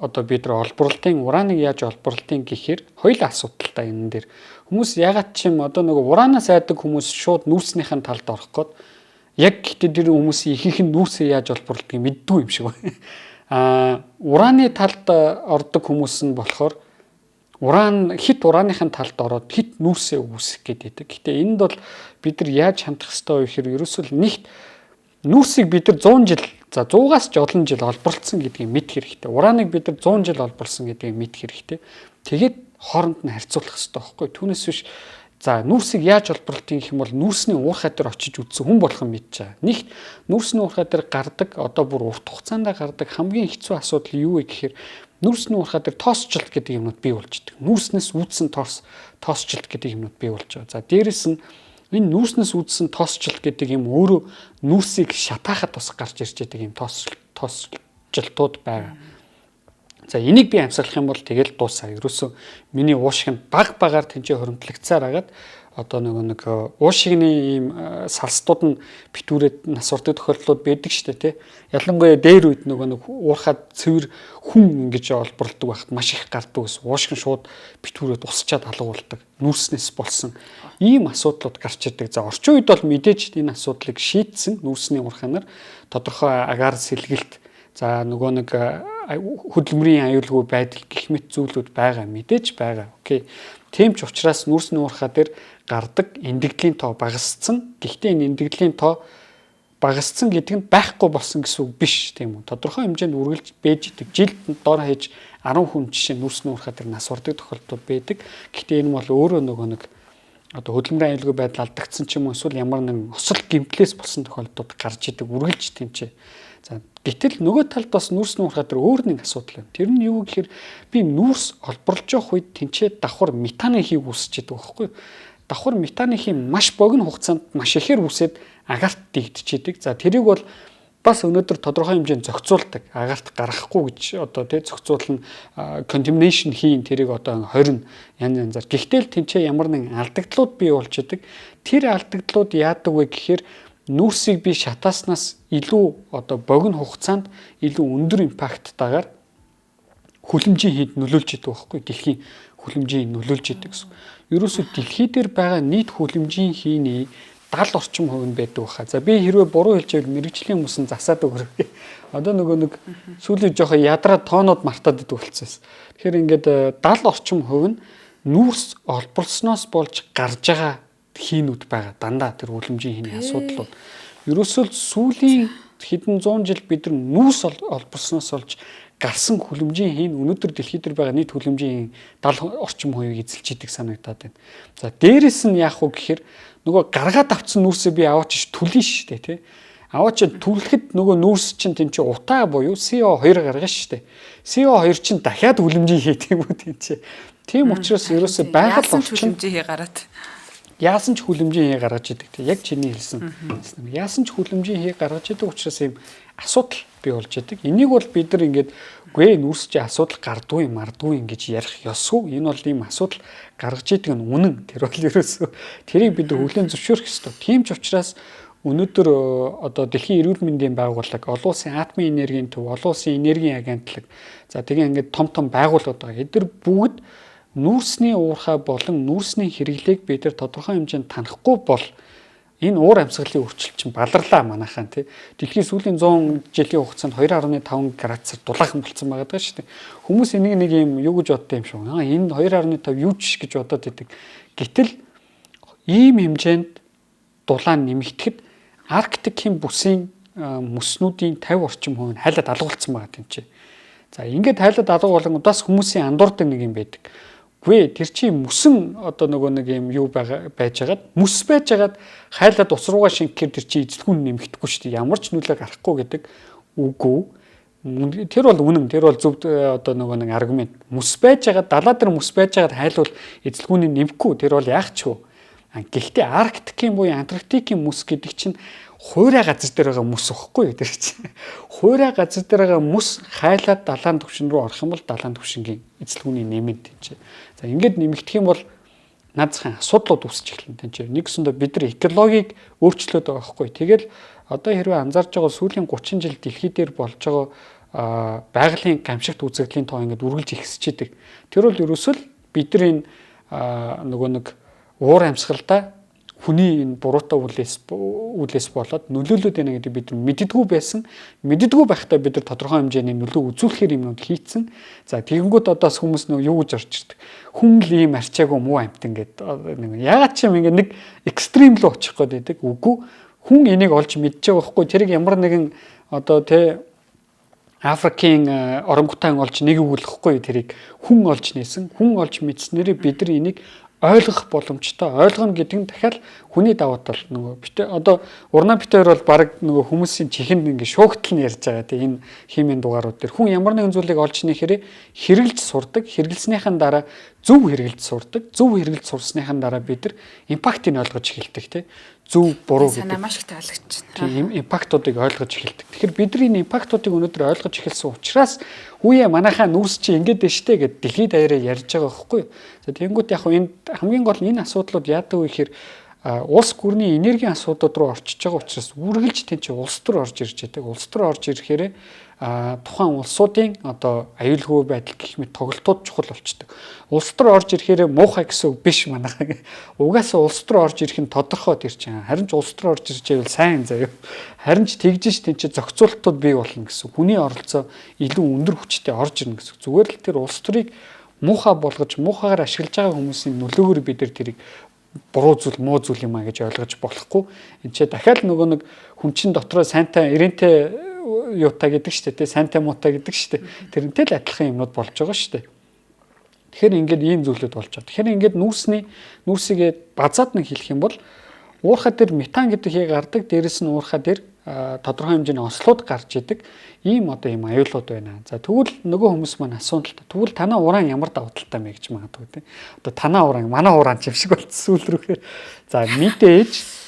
одоо бид нар олборлтын ураныг яаж олборлтын гэхээр хоёул асуудалтай энэ дээр. Хүмүүс ягаад ч юм одоо нөгөө ураанаас айдаг хүмүүс шууд нүүрснийхэн талд орох гээд яг гэхдээ тэр хүмүүсийн ихэнх нь нүүрсээ яаж олборлдгийг мэддгүй юм шиг байна. Ураны талд ордог хүмүүс нь болохоор уран хит урааныхын талд ороод хит нүүрсээ үүсгэх гэдэг. Гэтэ энд бол бид нар яаж хандах ёстой вэ гэхээр ерөөсөө л нэгт нүүрсийг бид нар 100 жил за 100-аас ч олон жил олборлцсон гэдгийг мэдэх хэрэгтэй. Урааныг бид нар 100 жил олборлсон гэдгийг мэдэх хэрэгтэй. Тэгээд хооронд нь харьцуулах ёстой байхгүй. Түүнээс биш за нүүрсийг яаж олборлтыг гэх юм бол нүүрсний уурхай дээр очиж үзсэн хүн болгон мэдж байгаа. Нэгт нүүрсний уурхай дээр гардаг одоо бүр урт хугацаанд гардаг хамгийн хэцүү асуудал юу вэ гэхээр нүүрсний уурхай дээр тоосчлт гэдэг юмнууд бий болж идэг. Нүүрснээс үүдсэн тоосчлт гэдэг юмнууд бий болж байгаа. За дээрэс нь энэ нүүрснээс үүдсэн тоосчлт гэдэг юм өөрөө нүүрсийг шатаахад бас гарч ирж идэг юм тоосчлтууд байгаа. За энийг би амьсгалах юм бол тэгэл дуусаа. Ерөөсөө миний уушиг нь баг багаар тэнцээ хоримтлагцаар агаад одоо нөгөө нэг уушигны ийм салстууд нь битүүрээд нас урдаг тохиолдлууд байдаг шүү дээ тий. Ялангуяа дээр үед нөгөө нэг уурхаад цэвэр хүн ингэж олборлдог байхад маш их гардаг ус уушиг нь шууд битүүрээд усчаад алга болдог. Нүүрснээс болсон ийм асуудлууд гарч ирдэг. За орчин үед бол мэдээж энэ асуудлыг шийдсэн нүүрсний уурхаанаар тодорхой агаар сэлгэлт за нөгөө нэг хөдөлмөрийн аюулгүй байдал гэх мэт зүйлүүд байгаа мэдээж байгаа. Окей. Тийм ч учраас нүүрсний уурхай дээр гардаг эндэгдлийн тоо багассан. Гэхдээ энэ эндэгдлийн тоо багассан гэдэг нь байхгүй болсон гэсэн үг биш тийм үү. Тодорхой хэмжээнд үргэлж бэж идэг. Жилд дор хаяж 10 хүн жишээ нүүрсний уурхай дээр нас урдаг тохиолдлууд байдаг. Гэхдээ энэ бол өөрөө нөгөө нэг одоо хөдөлмөрийн аюулгүй байдал алдагдсан ч юм уу эсвэл ямар нэгэн осол гэмтлээс болсон тохиолдлууд гарч идэг үргэлж тэмчээ. За гэтэл нөгөө талд бас нүүрсний уурхай дээр өөр нэг асуудал байна. Тэр нь юу гэхээр би нүүрс олборлож явах үед тэнцээ давхар метаны хийг үүсч идэг байхгүй юу? Давхар метаны хий маш богино хугацаанд маш ихээр үүсээд агарт дэгдчихэдэг. За тэрийг бол бас өнөөдөр тодорхой хэмжээнд зохицуулдаг. Агарт гаргахгүй гэж одоо тий зохицуулна, contamination хийн тэрийг одоо хорин янз янзаар. Гэхдээ л тэнцээ ямар нэгэн алдагдлууд бий болж идэг. Тэр алдагдлууд яадаг вэ гэхээр нүүрсийг би шатааснаас илүү одоо богино хугацаанд илүү өндөр импакттайгаар хүлэмжийн хийд нөлөөлж идэг байхгүй дэлхийн хүлэмжийн нөлөөлж идэг гэсэн. Ерөөсөө дэлхий дээр байгаа нийт хүлэмжийн хийний 70 орчим хувь нь байдаг баха. За би хэрвээ буруу хэлж байвал мэрэгжлийн хүмүүс нь засаад өгөөрэй. Одоо нөгөө нэг сүүлийн жоохон ядраа тоонууд мартаад идэг болчихсон. Тэгэхээр ингээд 70 орчим хувь нь нүүрс олборлсноос болж гарч байгаа хийнүүд байгаа. Дандаа тэр хүлэмжийн хийний асуудлууд. Ерөөсөө л сүүлийн хэдэн зуун жил бид нар нүүрс олборлсноос болж гарсан хүлэмжийн хийн өнөөдөр дэлхий дээр байгаа нийт хүлэмжийн 70 орчим хувийг эзэлж идэг санагдаад байна. За дээрэс нь яах вэ гэхээр нөгөө гаргаад авцсан нүүрсээ би аваач түлэн шүү дээ тий. Аваач түлэхэд нөгөө нүүрс чинь тийм чи утаа буюу CO2 гаргана шүү дээ. CO2 чинь дахиад хүлэмжийн хийх юм уу тийм чи. Тийм учраас ерөөсөө байгаль орчин хүлэмжийн хий гараад яасан ч хүлэмжийн хий гаргаж идэг тий. Яг чиний хэлсэн. Яасан ч хүлэмжийн хий гаргаж идэг учраас ийм асуудал бий болж идэг. Энийг бол бид нар ингээд үгүй нүүрс чи асуудал гардгүй мардгүй ингэж ярих ёсгүй. Энэ бол ийм асуудал гаргаж идэг нь үнэн. Тэр бол ерөөсөө тэрийг бид нар хүлээн зөвшөөрөх ёстой. Тийм ч учраас өнөөдөр одоо дэлхийн эрүүл мэндийн байгууллага, олон улсын атомын энергийн төв, олон улсын энергийн агентлаг за тэгээ ингээд том том байгууллагууд байгаа. Эдгээр бүгд нүүрсний уурхай болон нүүрсний хэрэглээг бид нар тодорхой хэмжээнд танихгүй бол энэ уур амьсгалын өөрчлөлт чинь баларлаа манайхаа тий. Дэлхийн сүүлийн 100 жилийн хугацаанд 2.5 градусаар дулаахан болцсон байгаа даа шүү дээ. Хүмүүс энийг нэг юм юу гэж боддог юм шиг. Аа энэ 2.5 юу ч гэж бодоод идэг. Гэтэл ийм хэмжээнд дулаан нэмэгдэхэд Арктикийн бүсийн мөснүүдийн 50 орчим хувь нь хайлаад алгуулсан байгаа юм чи. За ингээд хайлаад алга болон бас хүмүүсийн андуурдаг нэг юм байдаг. Үгүй тэр чи мөсөн одоо нөгөө нэг юм юу байгаа байжгаад мөс байжгаад хайлаад ус руугаа шингэхээр тэр чи эзлэгүүн нэмэгдэхгүй шүү дээ. Ямар ч нөлөө гарахгүй гэдэг үгүй. Тэр бол үнэн. Тэр бол зөв одоо нөгөө нэг аргумент. Мөс байжгаад далаа дээр мөс байжгаад хайлвал эзлэгүүний нэмэхгүй. Тэр бол яах ч вэ? Гэхдээ Арктикийн буюу Антарктикийн мөс гэдэг чинь хуурай газар дээр байгаа мөс واخгүй юу тэр чинь. Хуурай газар дээр байгаа мөс хайлаад далайн түвшин рүү орох юм бол далайн түвшингийн эзлэгүүний нэмэнт тийм. За ингээд нэмэгдэх юм бол над захын асуудлууд үүсэж эхэлнэ. Тэн чинь нэгсэндээ бид нар экологийг өөрчлөөд байгаа байхгүй. Тэгэл одоо хэрвээ анзаарж байгаа сүүлийн 30 жил дэлхий дээр болж байгаа байгалийн гамшигт үзэгдлийн тоо ингээд үргэлж ихсэж идэг. Тэр бол ерөөсөө л бидний нөгөө нэг уур амьсгалдаа хүний энэ буруутай үйлээс болоод нөлөөлөд байна гэдэг бид мэддэггүй байсан. Мэддэггүй байхдаа бид нар тодорхой хэмжээний нөлөө үзүүлэхээр юмнууд хийцэн. За тэгэнгүүт одоос хүмүүс нөө юу гэж орж ирдэг. Хүн л ийм арчаагүй муу амтан гэдэг нэг ягаад ч юм ингээ нэг экстрим рүү очих гээд байдаг. Үгүй, хүн энийг олж мэдж байгаа байхгүй. Тэрийг ямар нэгэн одоо тэ Африкийн орангутан олж нэг өгүүлэхгүй, тэрийг хүн олж нээсэн. Хүн олж мэдснээрээ бид нар энийг ойлгох боломжтой. Ойлгоно гэдэг нь дахиад хүний давуу тал. Нөгөө битээ одоо урнаа битээр бол баг нөгөө хүмүүсийн чихэнд ингээ шуугтал нь ярьж байгаа тийм энэ химийн дугаарууд дээр хүн ямар нэгэн зүйлийг олж нээхээр хэрэгжилж сурдаг. Хэрэглэснийхэн дараа зөв хэрэгжилж сурдаг. Зөв хэрэгжилж сурсныхан дараа бид нар импактыг ойлгож эхэлдэг тийм зөв буруу гэдэг. Санаа маш их таалагдчихна. Тийм импактуудыг ойлгож эхэлдэг. Тэгэхээр бидний энэ импактуудыг өнөөдөр ойлгож эхэлсэн учраас хүүе манайхаа нүүрс чи ингэж дээ штэ гэд дэлхийд даяараа ярьж байгаа байхгүй юу. За тэгэнгүүт яг энэ хамгийн гол нь энэ асуудлууд яадаг вэ гэхээр улс гүрний энергийн асуудлууд руу орчиж байгаа учраас үргэлж тийм чи улс төр орж ирж байдаг. Улс төр орж ирэхээр тухайн улсуудын одоо аюулгүй байдал гэх мэт тоглолтууд чухал болчдөг. Улс төр орж ирэхээр муухай гэсэн үг биш манайхаа. Угаасаа улс төр орж ирэх нь тодорхой тэр чинь. Харин ч улс төр орж ирж байвал сайн заяа. Харин ч тэгж ш тийм чи зохицуултууд бий болно гэсэн. Хүний оролцоо илүү өндөр хүчтэй орж ирнэ гэсэн. Зүгээр л тэр улс төрийг муухай болгож муухайгаар ашиглаж байгаа хүмүүсийн нөлөөгөөр бид нар тэрийг буруу зүйл муу зүйл юм а гэж ойлгож болохгүй. Энд чи дахиад нөгөө нэг хүн чин дотроо сайнтай эрентэй юутай гэдэг штэ тий сайнтай муутай гэдэг штэ. Тэрнтэй л адилхан юмнууд болж байгаа штэ. Тэгэхээр ингээд ийм зүйлүүд болж байгаа. Тэгэхээр ингээд нүүрсийгээ базаад нэг хэлэх юм бол уурхай дээр метан гэдэг хий гардаг, дээрэс нь уурхай дээр тодорхой хэмжээний ослууд гарч идэг. Ийм одоо ийм аюулууд байна. За тэгвэл нөгөө хүмүүс маань асуун л та. Тэгвэл танаа уран ямар давуу талтай мэ гэж магадгүй тий. Одоо танаа уран манай уран ч юм шиг болцсон сүүл рүүхээр. За мэдээж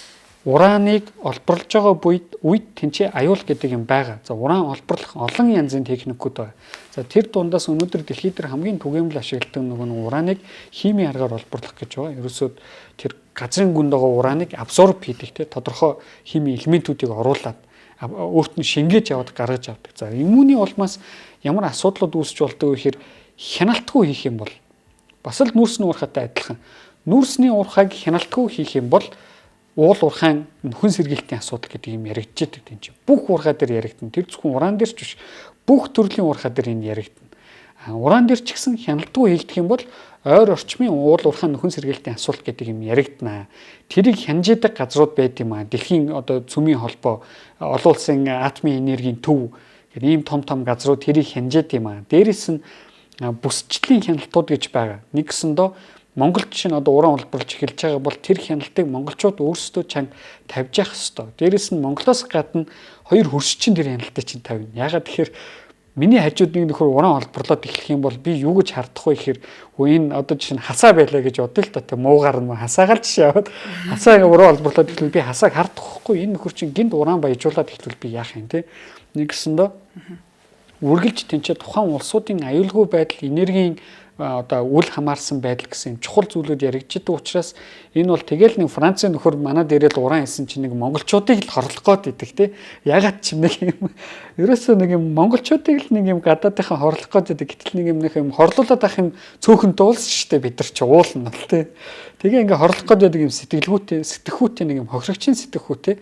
ураныг олборлож байгаа үед тэнцээ аюул гэдэг юм байгаа. За уран олборлох олон янзын техникүүд байна. За тэр дундаас өнөөдөр дэлхийд дээр хамгийн түгээмэл ашигладаг нөгөө нэг ураныг химийн аргаар олборлох гэж байгаа. Ерөөсөө тэр газрын гүнд байгаа ураныг абсорб хийдэг те тодорхой химийн элементүүдийг оруулаад өөрт нь шингээж яваад гаргаж авдаг. За иммуний улмаас ямар асуудлууд үүсч болдог вэ гэхээр хяналтгүй хийх юм бол бас л нүүрсний уурхайтай адилхан. Нүүрсний уурхайг хяналтгүй хийх юм бол уул уурхайн нөхөн сэргийлтийн асуудал гэдэг юм яригдчихэдэг тийм чинь. Бүх уурхай дээр яригдана. Тэр зөвхөн уран дээр ч биш. Бүх төрлийн уурхай дээр энэ яригдана. Уран дээр ч гэсэн хяналтгүй хийгдэх юм бол ойр орчмын уул уурхайн нөхөн сэргийлтийн асуулт гэдэг юм яригдана. Тэрийг хянжийдаг газрууд байд юм аа. Дэлхийн одоо цөмийн холбоо, олон улсын атомын энергийн төв гэх ийм том том газрууд тэрийг хянжээд юм аа. Дээрэс нь бүсчлийн хяналтууд гэж байгаа. Нэгсэндөө Монгол жишээ нь одоо уран олборлож эхэлж байгаа бол тэр хяналтыг монголчууд өөрсдөө чанга тавьж явах ёстой. Дээрэс нь Монголоос гадна хоёр хөрсчин тэр хяналтыг чинь тавина. Яагаад тэгэхээр миний хажууд нэг нөхөр уран олборлоод эхлэх юм бол би юу гэж хардах вэ гэхээр хөө энэ одоо жишээ нь хасаа байлаа гэж бодъё л да. Тэг муугаар нь хасаагаал жишээ аваад хасаа ингээ уран олборлоод эхлвэл би хасааг хардах байхгүй. Энэ нөхөр чинь гинт уран баяжуулаад эхлвэл би яах юм те. Нэгсэндөө үргэлж тэнцээ тухайн улсуудын аюулгүй байдал, энергийн одоо үл хамаарсан байдал гэсэн юм чухал зүйлүүд яригдчихдэг учраас энэ бол тэгэл нэг Францын нөхөр манад ирээд уран хийсэн чинь нэг монголчуудыг л хорлох гээд идэх те. Ягаад ч нэг юм ерөөсөө нэг юм монголчуудыг л нэг юм гадаадынхаа хорлох гээд идэг. Гэтэл нэг юм нэг юм хорлуулад ах юм цөөхөн дуулсан шүү дээ бид нар чи уулна л те. Тэгээ ингээ хорлох гээд байдаг юм сэтгэлгүйтэй сэтгэхүйтэй нэг юм хохирогчийн сэтгэхүйтэй.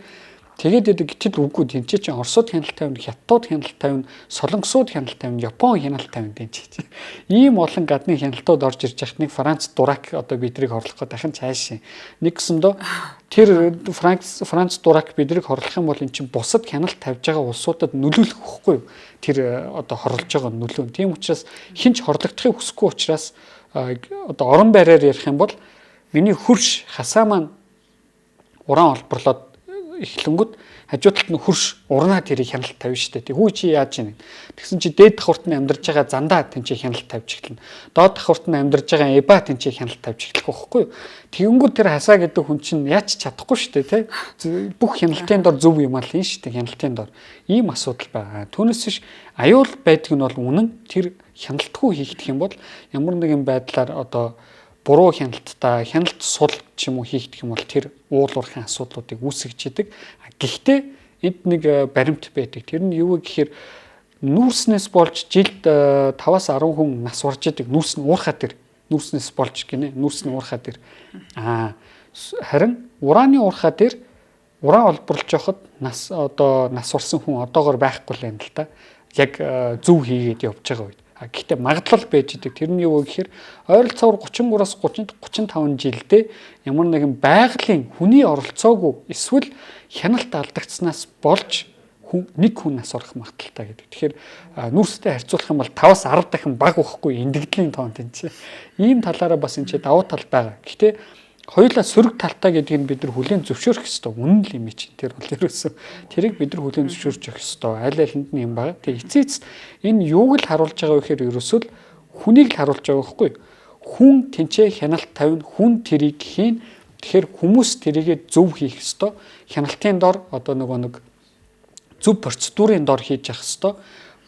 Тэгээд яадаг гэтэл үгүй тэнцээ чинь Оросууд хяналт тавина, Хятадууд хяналт тавина, Солонгосууд хяналт тавина, Япон хяналт тавина тэнцээ. Ийм олон гадны хяналтууд орж ирж яхад нэг Франц дурак одоо бидрийг хорлох гээд дахин цаашин. Нэг гэсэндөө тэр Франц дурак бидрийг хорлох юм бол эн чинь бусад хяналт тавьж байгаа улсуудад нөлөөлөх хөхгүй юу? Тэр одоо хорлож байгаа нөлөө. Тийм учраас хинч хорлогдохыг хүсэхгүй учраас одоо орон байраар ярих юм бол миний хөрш хасаа маань уран олборлоод эхлэнгүүд хажуу талд нь хөрш урнаа тэрийг хяналт тавина шүү дээ. Хүү чи яаж юм? Тэгсэн чи дээд давхарт нь амьдарч байгаа зандаа тэн чи хяналт тавьж эхэлнэ. Доод давхарт нь амьдарч байгаа эба тэн чи хяналт тавьж эхлэх байхгүй юу? Тэгэнгүүт тэр хасаа гэдэг хүн чинь яаж ч чадахгүй шүү дээ, тэ? Бүх хяналтын дор зөв юм аа л юм шүү дээ, хяналтын дор. Ийм асуудал байгаа. Түүнээс биш аюул байдаг нь бол үнэн. Тэр хяналтгүй хийгдэх юм бол ямар нэгэн байдлаар одоо Буруу хяналттай, хяналт сул ч юм уу хийгдэх юм бол тэр уул уурхайн асуудлуудыг үүсгэж идэг. Гэхдээ энд нэг баримт байдаг. Тэр нь юу вэ гэхээр нүүрснээс болж жилд 5-аас 10 хүн нас барж идэг. Нүүрс нь уурхаа дээр. Нүүрснээс болж гинэ. Нүүрс нь уурхаа дээр. Харин урааны уурхаа дээр уран олборлож явахад нас одоо нас барсан хүн одоогор байхгүй л юм л та. Яг зөв хийгээд явж байгаа үед. Гэхдээ магадлал байж идэг. Тэр нь юу вэ гэхээр ойролцоогоор 33-аас 35 жилдээ ямар нэгэн байгалийн хүний оролцоогүй эсвэл хяналт алдагдсанаас болж хүн нэг хүн нас орох магадлалтай гэдэг. Тэгэхээр нүүрстэй харьцуулах юм бол 5-аас 10 дахин бага байхгүй эндэгдлийн тоон тийм чи. Ийм талаараа бас энэ чи давуу тал байгаа. Гэхдээ хоёулаа сөрөг талтай гэдгийг бид нар хүлээн зөвшөөрөх ёстой. Үнэн л юм чинь тэр бол ерөөсөө тэрийг бид нар хүлээн зөвшөөрч өгөх ёстой. Аль алинд нь юм байгаа. Тэгээ эцээ энэ юуг л харуулж байгаа вэ гэхээр ерөөсөө л хүнийг л харуулж байгаа байхгүй юу? Хүн тэнцээ хяналт тавина, хүн тэрийг хийн. Тэгэхээр хүмүүс тэрийгэ зөв хийх ёстой. Хяналтын дор одоо нөгөө нэг зөв процедурын дор хийж явах ёстой.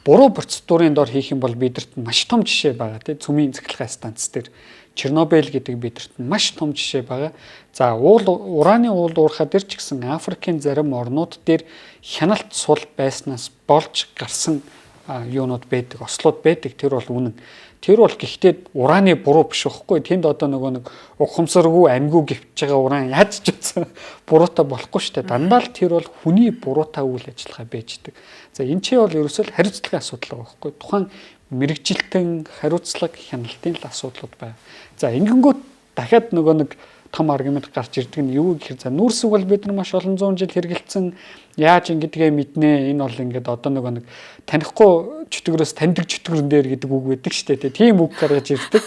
Буруу процедурын дор хийх юм бол бидэрт маш том жишээ байгаа тий цөмийн цахилгаан станц дээр Чернобыль гэдэг бидэрт маш том жишээ байгаа. За уул ураны уул уурхай дээр ч гэсэн Африкийн зарим орнууд дээр хяналт сул байснаас болж гарсан юунууд байдаг, ослууд байдаг. Тэр бол үнэн. Тэр бол гэхдээ ураны буруу биш байхгүй. Тэнд одоо нөгөө нэг ухамсаргүй амьгүй гівч байгаа уран яаж ч утсан буруутай болохгүй шүү дээ. Дандаа л тэр бол хүний буруутай үйл ажиллагаа байждаг. За энэ чи бол ерөөсөө хариуцлагын асуудал байгаа байхгүй. Тухайн мэрэгжилтэн хариуцлага хяналтын л асуудлууд байна. За ингэнгүүт дахиад нөгөө нэг том аргумент гарч ирдэг нь юу гэхээр за нүүрсэг бол бид нар маш олон зуун жил хэрэгэлцэн яаж ингэдгээ мэднэ, энэ бол ингээд одоо нөгөө нэг танихгүй чөтгөрөөс таньдаг чөтгөрөн дээр гэдэг үг байдаг шүү дээ. Тийм үг гаргаж ирдэг.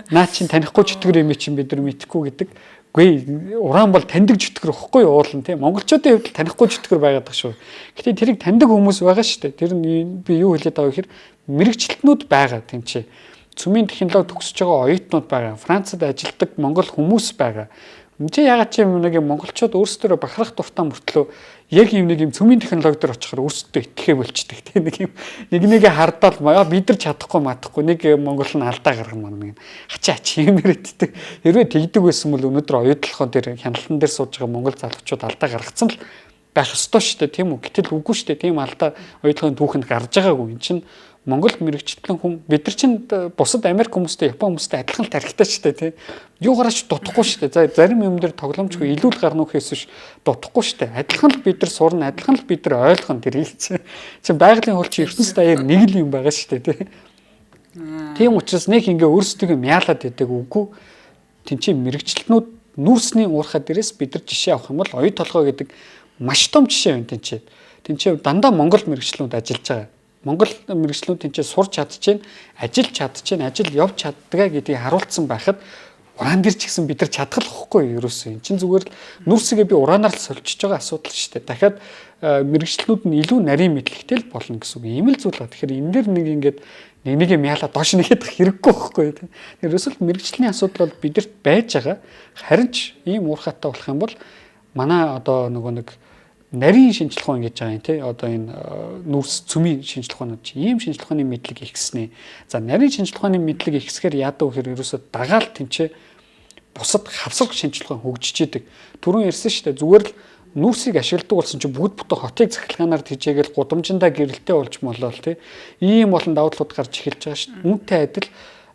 Наа чин танихгүй чөтгөр юм чинь бид нар мэдэхгүй гэдэг. Үгүй, уран бол таньдаг чөтгөр ихгүй уулан тийм. Монголчуудын хувьд танихгүй чөтгөр байгаад байгаа шүү. Гэтэ тэрийг таньдаг хүмүүс байгаа шүү дээ. Тэр нь би юу хэлээд байгаа вэ гэхээр мэрэгчлэтнүүд байгаа тийм чи. Цөмийн технологи төгсөж байгаа оюутнууд байгаа. Францад ажилладаг монгол хүмүүс байгаа. Энд чи ягаад чи нэг юм монголчууд өөрсдөө бахарах дуртай мөртлөө яг юм нэг юм цөмийн технологи дээр очихоор өөрсдөө итгэхээ болчдөг тийм нэг юм нэг нэгэ хардаал бид нар чадахгүй матахгүй нэг монгол нь алдаа гаргана маань нэг хачаа ачи юм яриддэг. Хэрвээ тэгдэг байсан бол өнөөдөр оюутлохоо дээр хяналтан дээр сууж байгаа монгол залуучууд алдаа гаргацсан л байх ёстой шүү дээ тийм үү. Гэтэл үгүй шүү дээ. Тийм алдаа оюутлогын түүхэнд гарч байгаагүй. Энд чинь Монгол мэрэгчлэн хүн бид нар чинь бусад Америк хүмүүстэй Япон хүмүүстэй адилхан л тархитай шүү дээ тий. Юугаараа ч дутахгүй шүү дээ. За зарим юм дээр тоглоомчгүй илүү л гарна уу гэхээс биш дутахгүй шүү дээ. Адилхан л бид нар сурна, адилхан л бид нар ойлгоно тэрийг чинь. Чин байгалийн хөл чи ертөнцийн даяар нэг л юм байгаа шүү дээ тий. Тийм учраас нэг ингээ өөрсдөө мяалаад идэг үгүй. Тин чинь мэрэгчлэнүүд нүүрсний уурхай дээрээс бид нар жишээ авах юм бол оюу толгой гэдэг маш том жишээ байна тин чинь. Тин чинь дандаа монгол мэрэгчлэнүүд ажиллаж байгаа. Монгол мэрэгчлүүд тэнцээ сурч чадчихээн, ажиллаж чадчихээн, ажил явж чаддгаа гэдгийг харуулсан байхад уран дээр ч гэсэн бид нар чадах л хөхгүй юу ерөөсөө. Энд чинь зүгээр л нүүрсгээ би ураанаар л сольчиж байгаа асуудал шүү дээ. Дахиад мэрэгчлүүд нь илүү нарийн мэдлэгтэй л болно гэсэн үг. Ийм л зүйл ба. Тэгэхээр энэ дэр нэг ингээд нэг нэг юм яалаа доош нэхэд хэрэггүй хөхгүй юу. Тэгэхээр ерөөсөө л мэрэгчлийн асуудал бол бидэрт байж байгаа. Харин ч ийм уурхайтай болох юм бол манай одоо нөгөө нэг нарийн шинжлэх ухаан гэж байгаа юм тий. Одоо энэ нүүрс цөмийн шинжлэх ухаанууд чи ийм шинжлэх ухааны мэдлэг ихснэ. За нарийн шинжлэх ухааны мэдлэг ихсгээр яадаг гэхээр ерөөсөө дагаал тэнцээ бусад хавсарх шинжлэх ухаан хөгжиж идэг. Түрүүн ярьсан шүү дээ. Зүгээр л нүүрсийг ашигладаг болсон чинь бүгд бүтэн хотыг цахилгаанаар тэжээгээл гудамжиндаа гэрэлтэй болж молоол тий. Ийм болон давуу талууд гарч эхэлж байгаа шүү дээ. Үүнтэй адил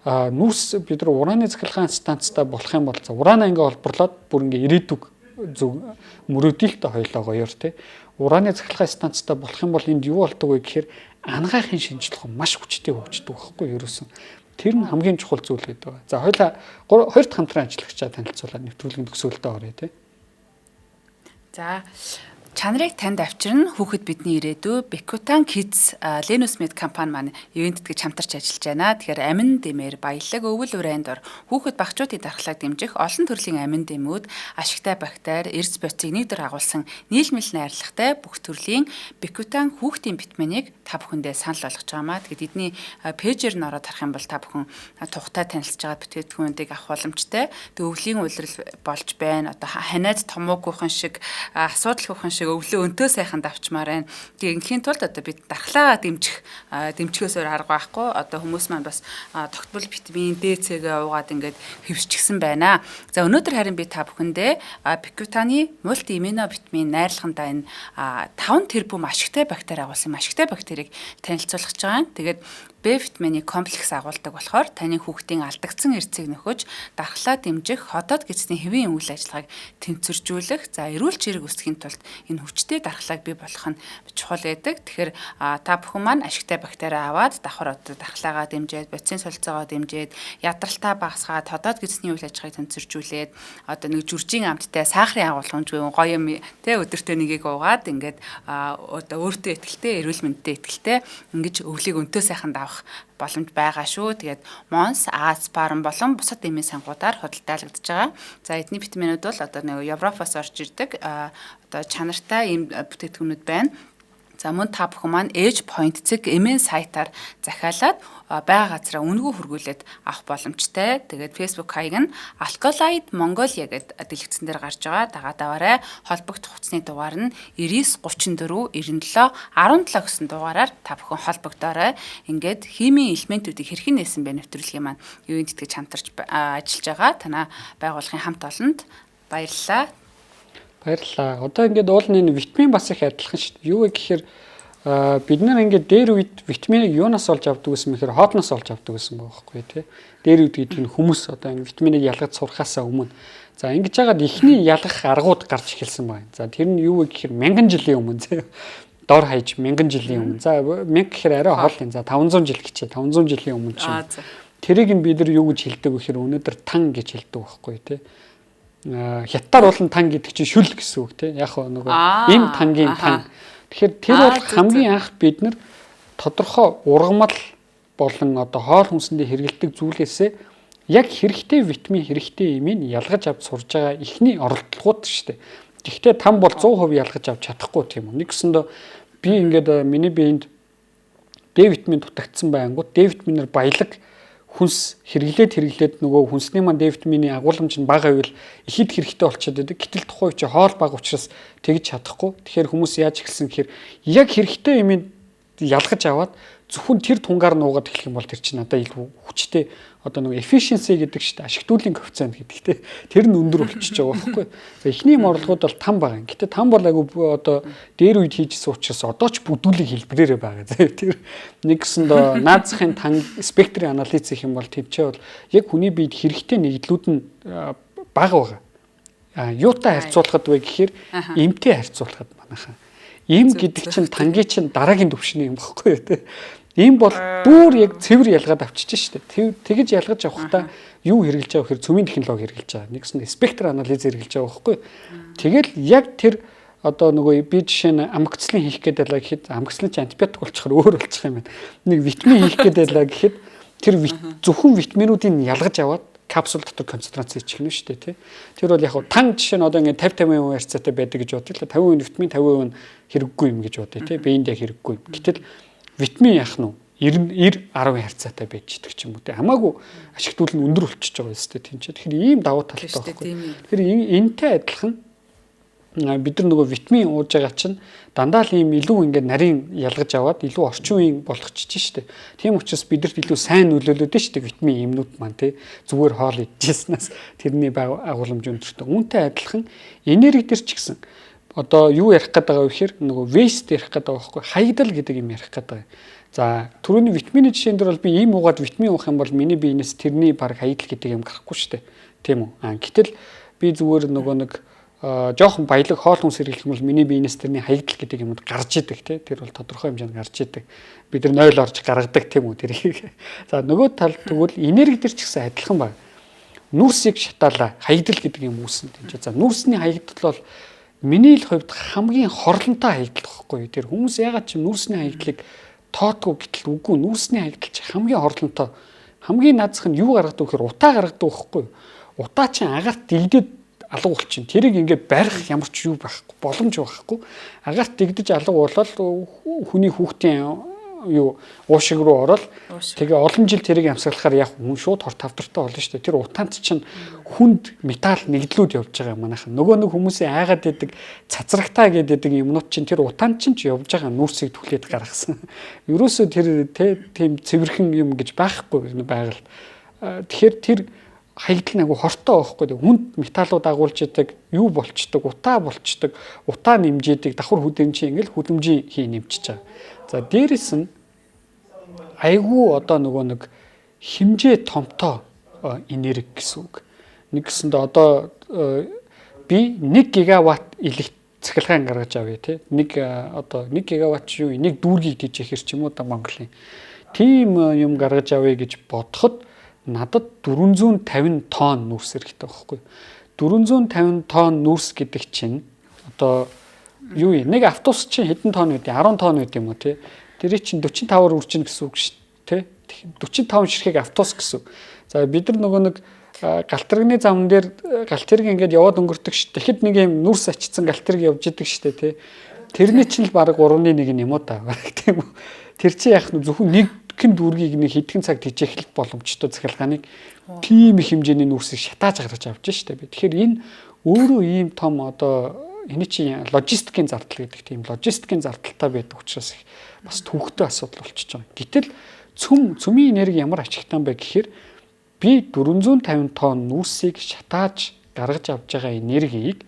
нүүрс бид нар ураны цахилгаан станцтай болох юм бол за ураанаа ингээ олборлоод бүр ингээ ирээдүг зөв мөрөөдөлтөй хоёлоо гоёор тий. Ураны цахилгаан станцтай болох юм бол энд юу болдог вэ гэхээр анагаахын шинжлэх ухаан маш хүчтэй хөгждөг байхгүй юу ерөөсөн. Тэр нь хамгийн чухал зүйл гэдэг байна. За хоёлаа хоёр дахь хамтран ажиллагчаа танилцуулаад нэвтрүүлгийн төгсгөлдөө оръё тий. За чанарыг танд авчирна хүүхэд бидний ирээдүй Bekutan Kids Lenus Med компани маань ивент тэтгэж хамтарч ажиллаж байна. Тэгэхээр амин дэмээр баялаг өвөл урайн дор хүүхэд багчуудын дархлааг дэмжих олон төрлийн амин дэмүүд ашигтай бактери, эрс бодисыг нэг дор агуулсан нийлмэл найрлагатай бүх төрлийн Bekutan хүүхдийн витаминыг та бүхэндээ санал болгож байгаамаа. Тэгэхээр эдний пэйжээр нь ороод харах юм бол та бүхэн тухтай танилцж байгаа бүтээгдэхүүнүүдийг авах боломжтой. Тэг өвлийн улирал болж байна. Одоо ханиад томоогүйхэн шиг асуудалгүйхэн шиг шиг өвлөө өнтөө сайхан давчмаар байна. Тэгээ ингээхийн тулд одоо бид дархлаагаа дэмжихээс өөр арга байхгүй. Одоо хүмүүс маань бас тогтмол витамин D, C-гээ уугаад ингээд хэвсчихсэн байна. За өнөөдөр харин би та бүхэндээ Бикутаны мультиимино витамин найрлагандаа энэ 5 тэрбум ашигтай бактери агуулсан ашигтай бактерийг танилцуулах гэж байгаа. Тэгээд Б витамины комплекс агуулдаг болохоор таны хүүхдийн алдагдсан эрцийг нөхөж, дархлаа дэмжих, ходоод гэдэсний хэвийн үйл ажиллагааг тэнцвэржүүлэх, за эрүүл чирэг үүсгэхийн тулд энэ хүчтэй дархлааг бий болгох нь чухал байдаг. Тэгэхээр та бүхэн маань ашигтай бактери аваад давхар одоо дархлаагаа дэмжиж, бодисын солилцоогоо дэмжиж, ядралтаа багасгаад, ходоод гэдэсний үйл ажиллагааг тэнцвэржүүлээд одоо нэг зүржийн амттай сахарын агуулгамжгүй гоё юм тэ өдөртөө нэгийг уугаад ингээд одоо өөртөө ихтэй, эрүүл мэндэд ихтэй ингэж өвлийг өнтөө сайхан давах боломж байгаа шүү. Тэгээд Монс, Аз, Парм болон бусад эмийн сангуудаар худалдаалагдаж байгаа. За эдний витаминууд бол одоо нэг Европоос орж ирдэг одоо чанартай ийм бүтээгдэхүүнүүд байна. За мөн та бүхэн маань Age Point цэг MN сайтаар захиалаад байгаа газараа үнэгүй хүргүүлээд авах боломжтой. Тэгээд Facebook хаяг нь Alkaloid Mongolia гэд дэлгэцэн дээр гарч байгаа. Дагаад аваарай. Холбогдох утасны дугаар нь 99 34 97 17 гэсэн дугаараар та бүхэн холбогдоорой. Ингээд химийн элементүүдийг хэрхэн нээсэн бэ нэвтрүүлгийн маань юунд тэтгэж хамтарч ажиллаж байгаа. Танай байгууллагын хамт олонд баярлалаа. Баярлалаа. Одоо ингээд уул нь витамин бас их адилхан шүү дээ. Юу вэ гэхээр бид нар ингээд дээр үед витаминыг юунаас олж авдаг гэсэн мэхээр хоолноос олж авдаг гэсэн байгаа байхгүй тий. Дээр үед гэдэг нь хүмүүс одоо энэ витаминыг ялгаж сурахаасаа өмнө. За ингэж яагаад эхний ялгах аргууд гарч эхэлсэн байна. За тэр нь юу вэ гэхээр мянган жилийн өмнө зэ. Дор хаяж мянган жилийн өмнө. За мянга гэхээр арай хол юм. За 500 жил гэчээ. 500 жилийн өмнө чинь. Тэрийг нь бид нар юу гэж хэлдэг вэ гэхээр өнөөдөр тан гэж хэлдэг байхгүй тий. Хятадаар болон тан гэдэг чинь шүл гэсэн үг тий. Яг нөгөө им тангийн тан. Тэгэхээр тэр бол хамгийн анх бид нар тодорхой ургамал болон одоо хоол хүнсэндээ хэрэглэдэг зүйлээсээ яг хэрэгтэй витамин, хэрэгтэй эмийг ялгаж авч сурж байгаа эхний оролдлогууд шүү дээ. Гэхдээ там бол 100% ялгаж авч чадахгүй тийм үү. Нэгсэндээ би ингээд миний биед Д витамин дутагдсан байнгут Д витаминаар баялаг хүнс хэрэглээд нөгөө хүнсний маань Д витамины агуулмж нь бага байвал ихэд хэрэгтэй болчиход байдаг. Гэтэл тухайн үе чи хоол бага учраас тэгж чадахгүй. Тэгэхээр хүмүүс яаж эхэлсэн гэхээр яг хэрэгтэй юмыг ялгаж аваад зөвхөн тэр тунгаар нуугаад эхлэх юм бол тэр чинь надад илүү хүчтэй одоо нөгөө efficiency гэдэг шүү дээ. Ашигтүүлгийн коэффициент гэдэг те. Тэр нь өндөр болчихж байгаа байхгүй. За эхний морлогууд бол там байгаа. Гэтэ там бол айгу одоо дээр үед хийжсэн учраас одоо ч бүдүүлэг хэлбэрээрээ байгаа. За тэр нэгсэндээ наазахын тан спектрийн анализ хийх юм бол төвчээ бол яг хүний биед хэрэгтэй нэгдлүүд нь бага байгаа. А юутай харьцуулахад вэ гэхээр эмтэй харьцуулахад манайхаа. Эм гэдэг чинь тангийн чинь дараагийн түвшний юм багхгүй юу те. Эм бол бүр яг цэвэр ялгаад авчиж штэ. Тэгэж ялгаж авахдаа юу хэрэглэж байгаа гэхээр цөмийн технологи хэрэглэж байгаа. Нэгсэн спектр анализ хэрэглэж байгаа байхгүй. Тэгэл яг тэр одоо нөгөө би жишээ нь амгцлын хийх гээд байлаа гэхэд амгцлын чи антибиотик болчихоор өөр болчих юм байна. Нэг витамин хийх гээд байлаа гэхэд тэр зөвхөн витаминуудыг ялгаж аваад капсул дотор концентрац хийчих нь шүү дээ тий. Тэр бол яг тан жишээ нь одоо ингээд 50 50% харьцаатай байдаг гэж бодъё л 50% витамин 50% нь хэрэггүй юм гэж бодъё тий. Биеинд яг хэрэггүй юм. Гэтэл витамин яах нь 90 90 10 харьцаатай байж идэг ч юм уу тий. Хамаагүй ашигтуул нь өндөр болчихж байгаа юм шүү дээ тийм ч. Тэгэхээр ийм давуу талтай байхгүй. Тэгэхээр энэтэй адилхан бид нар нөгөө витамин ууж байгаа чинь дандаа л ийм илүү ингээд нарийн ялгаж аваад илүү орчин үеийн болгочихж штэ. Тийм учраас бидэрт илүү сайн нөлөөлөд штэ витамин эмнүүд маань тий. Зүгээр хоол идчихснээс тэрний агуулмж өндөртэй. Үүнтэй адилхан энерги дээр ч гэсэн одоо юу ярих гээд байгаа вэ гэхээр нөгөө waste ярих гээд байгаа байхгүй хаягдал гэдэг юм ярих гээд байгаа. За түрүүний витамины жишээн дээр бол би ийм уугаад витамин уух юм бол миний биенээс тэрний баг хаягдал гэдэг юм гарахгүй штэ. Тийм үү? А гэтэл би зүгээр нөгөө нэг жоохон баялаг хоол хүнс хэрэглэх юм бол миний биенээс тэрний хаягдал гэдэг юмуд гарч идэг тий. Тэр бол тодорхой хэмжээнд гарч идэг. Бид нар 0 орж гаргадаг тийм үү тэрийг. За нөгөө талд тэгвэл энерги дээр ч гэсэн адилхан байна. Нүрсийг шатаалаа хаягдал гэдэг юм үүснэ тийм ч. За нүрсний хаягдал бол миний л хувьд хамгийн хорлонтой хаягдал байхгүй юу. Тэр хүмүүс ягаад ч нүрсний хаягдлыг тоодгүй гэтэл үгүй нүрсний хаягдал чи хамгийн хорлонтой. Хамгийн наазах нь юу гаргадаг вэ гэхээр утаа гаргадаг байхгүй юу. Утаа чинь агарт дэгдээд алга болчин. Тэрийг ингээд барих ямар ч юу байхгүй, боломж байхгүй. Агарт дэгдэж алга болол хүний хүүхдийн юу уушиг руу ороод тэгээ олон жил тэрийг амьсгалахаар яг хүн шууд хор тавдартай болно шүү дээ. Тэр утаанд чинь хүнд металл нэгдлүүд явж байгаа манайхан. Нөгөө нэг хүмүүсийн айгаад идэг цацрагтаа гэдэг юмнууд чинь тэр утаанд чинь ч явж байгаа нүүрсийг түлээд гаргасан. Ерөөсөө тэр тийм цэвэрхэн юм гэж байхгүй байгальд. Тэгэхээр тэр хаягдал нэг хортой байхгүй. Хүнд металлууд агуулж идэг, юу болчдөг, утаа болчдөг, утаа нэмжээдэг, давхар хөдөлмжийн ингээл хөдөлмжийн хий нэмчиж байгаа. За дээрэс нь айгүй одоо нөгөө нэг хэмжээ томтой энерги гэсэн үг. Нэг гэсэндээ одоо би 1 гигаватт элект цахилгаан гаргаж авъя тий. Нэг одоо 1 гигаватт юу нэг дүүргийг тийж ихэр ч юм уу да Монголын. Тийм юм гаргаж авъя гэж бодоход надад 450 тонн нүүрс хэрэгтэй байхгүй. 450 тонн нүүрс гэдэг чинь одоо юу юм? Нэг автобус чинь хэдэн тонн үү? 10 тонн үү юм уу тий? Тэрий чинь 45-аар үржинэ гэсэн үг шүү дээ тий. 45 ширхэг автобус гэсэн. За бид нар нөгөө нэг галт тэрэгний зам дээр галт тэрэг ингээд яваад өнгөрдөг шүү. Тэгэхэд нэг юм нүүрс ачицсан галт тэрэг явж идэг шүү дээ тий. Тэрний чинь л бараг 3-ны 1 юм уу та. Тийм үү. Тэр чинь яг зөвхөн нэг хэн дүүргийг нэг хэдхэн цаг тэжээх боломжтой цахилгааныг тийм их хэмжээний нүүрсийг шатааж гаргаж авч штэ би. Тэгэхээр энэ өөрөө ийм том одоо энэ чинь логистикийн зардал гэдэг тийм логистикийн зардалтай байдаг учраас их бас төвхтэй асуудал болчихж байгаа. Гэтэл цөмийн энерги ямар ачигтай юм бэ гэхээр би 450 тонн нүүрсийг шатааж гаргаж авч байгаа энергийг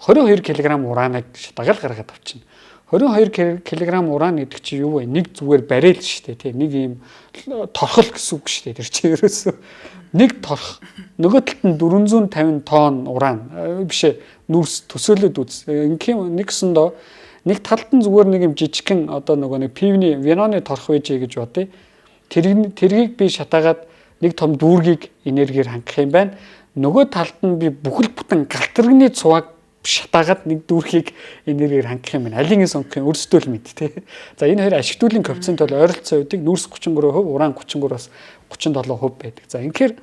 22 кг ураныг шатаагаал гаргаад авчина. 22 кг уран гэдэг чинь юу вэ? Нэг зүгээр барайл шүү дээ, тий. Нэг ийм торхол гэсэн үг шүү дээ. Тэр чинь ерөөсөө нэг торх. Нөгөө талд нь 450 тонн уран биш ээ, нүүрс төсөөлөд үз. Ингээм нэгсэндөө нэг талд нь зүгээр нэг юм жижигхэн одоо нөгөө нэг пивний виноны торх вэжээ гэж бодъё. Тэргийг би шатаагаад нэг том дүүргийг энергиэр хангах юм байна. Нөгөө талд нь би бүхэл бүтэн галтэрэгний цувааг шатаагаад нэг дүүрхийг энергиэр хангах юм байна. Алийг нь сонгох юм өөрсдөө л мэд тий. За энэ хоёр ашигтуулын коэффициент бол ойролцоо байдаг. Нүүрс 33%, уран 33-аас 37% байдаг. За ингэхээр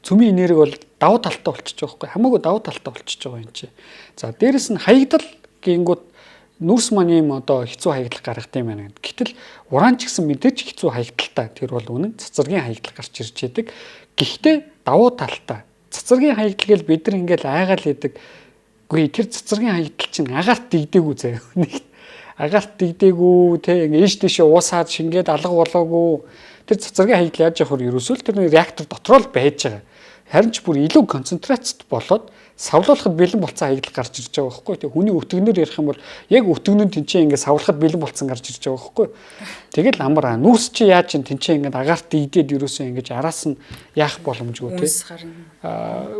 цөмийн энерги бол давуу талтай болчихж байгаа байхгүй. Хамаагүй давуу талтай болчихж байгаа юм чи. За дээрэс нь хаягдал гингүүд нүүрс маань ийм одоо хэцүү хаягдал гаргадаг юм байна. Гэтэл уран ч гэсэн мэдээж хэцүү хаягдaltaй. Тэр бол үнэн цацрагийн хаягдал гарч ирж байдаг. Гэхдээ давуу талтай. Цацрагийн хаягдал гээл бид нар ингээл айгаал идэг. Үгүй тэр цацрагийн хаягдал чинь агарт дигдээгүй заяа. Нэг агарт дигдээгүй те ингээ ийш тийшээ уусаад шингээд алга болоогүй. Тэр цацрагийн хаягдал яаж явах вэ? Ерөөсөө л тэр нэг реактор дотроо л байж байгаа. Харин ч бүр илүү концентрацид болоод савлуулахад бэлэн болцсон хаягдал гарч ирж байгаа байхгүй. Тэг хүний өтгөнөр ярих юм бол яг өтгөн нь тэнцээ ингээ савлахад бэлэн болцсон гарч ирж байгаа байхгүй. Тэгэл амар нүүрс чи яаж чин тэнцээ ингээ агарт дигдээд ерөөсөө ингэж араас нь яах боломжгүй те.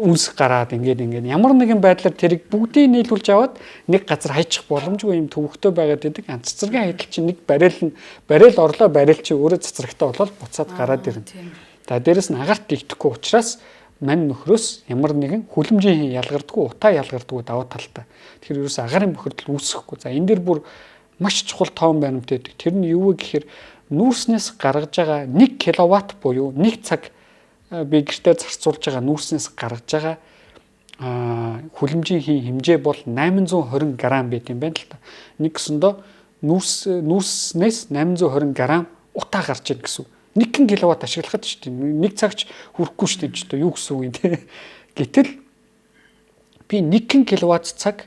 Үнс гараад ингээд ингээд ямар нэгэн байдлаар тэрийг бүгдийг нийлүүлж аваад нэг газар хайчих боломжгүй юм төвөгтэй байгаад идэг. Цацрагийн хаягдал чинь нэг барайл нь барайл орлоо барайл чи өөрөө цацрагтай болоод буцаад гараад ирнэ. За дээрэс нь агарт дигдэхгүй учраас мань нөхрөөс ямар нэгэн хүлэмжийн ялгардгүй, утаа ялгардгүй давуу талтай. Тэгэхээр ерөөс агарын бохирдол үүсэхгүй. За энэ дэр бүр маш чухал тоон баримт байдаг. Тэр нь юу вэ гэхээр нүүрснээс гаргаж байгаа 1 киловатт буюу 1 цаг би гэртээ зарцуулж байгаа нүүрснээс гаргаж байгаа хүлэмжийн хэмжээ бол 820 грамм байт юм байна л та. Нэг гэсэндөө нүүрснээс 820 грамм утаа гарч ийн гэсэн үг. 1 киловатт ашиглахад шүү дээ. Нэг цагч хүрэхгүй шүү дээ. Юу гэсэн үг юм те. Гэтэл би 1 киловатт цаг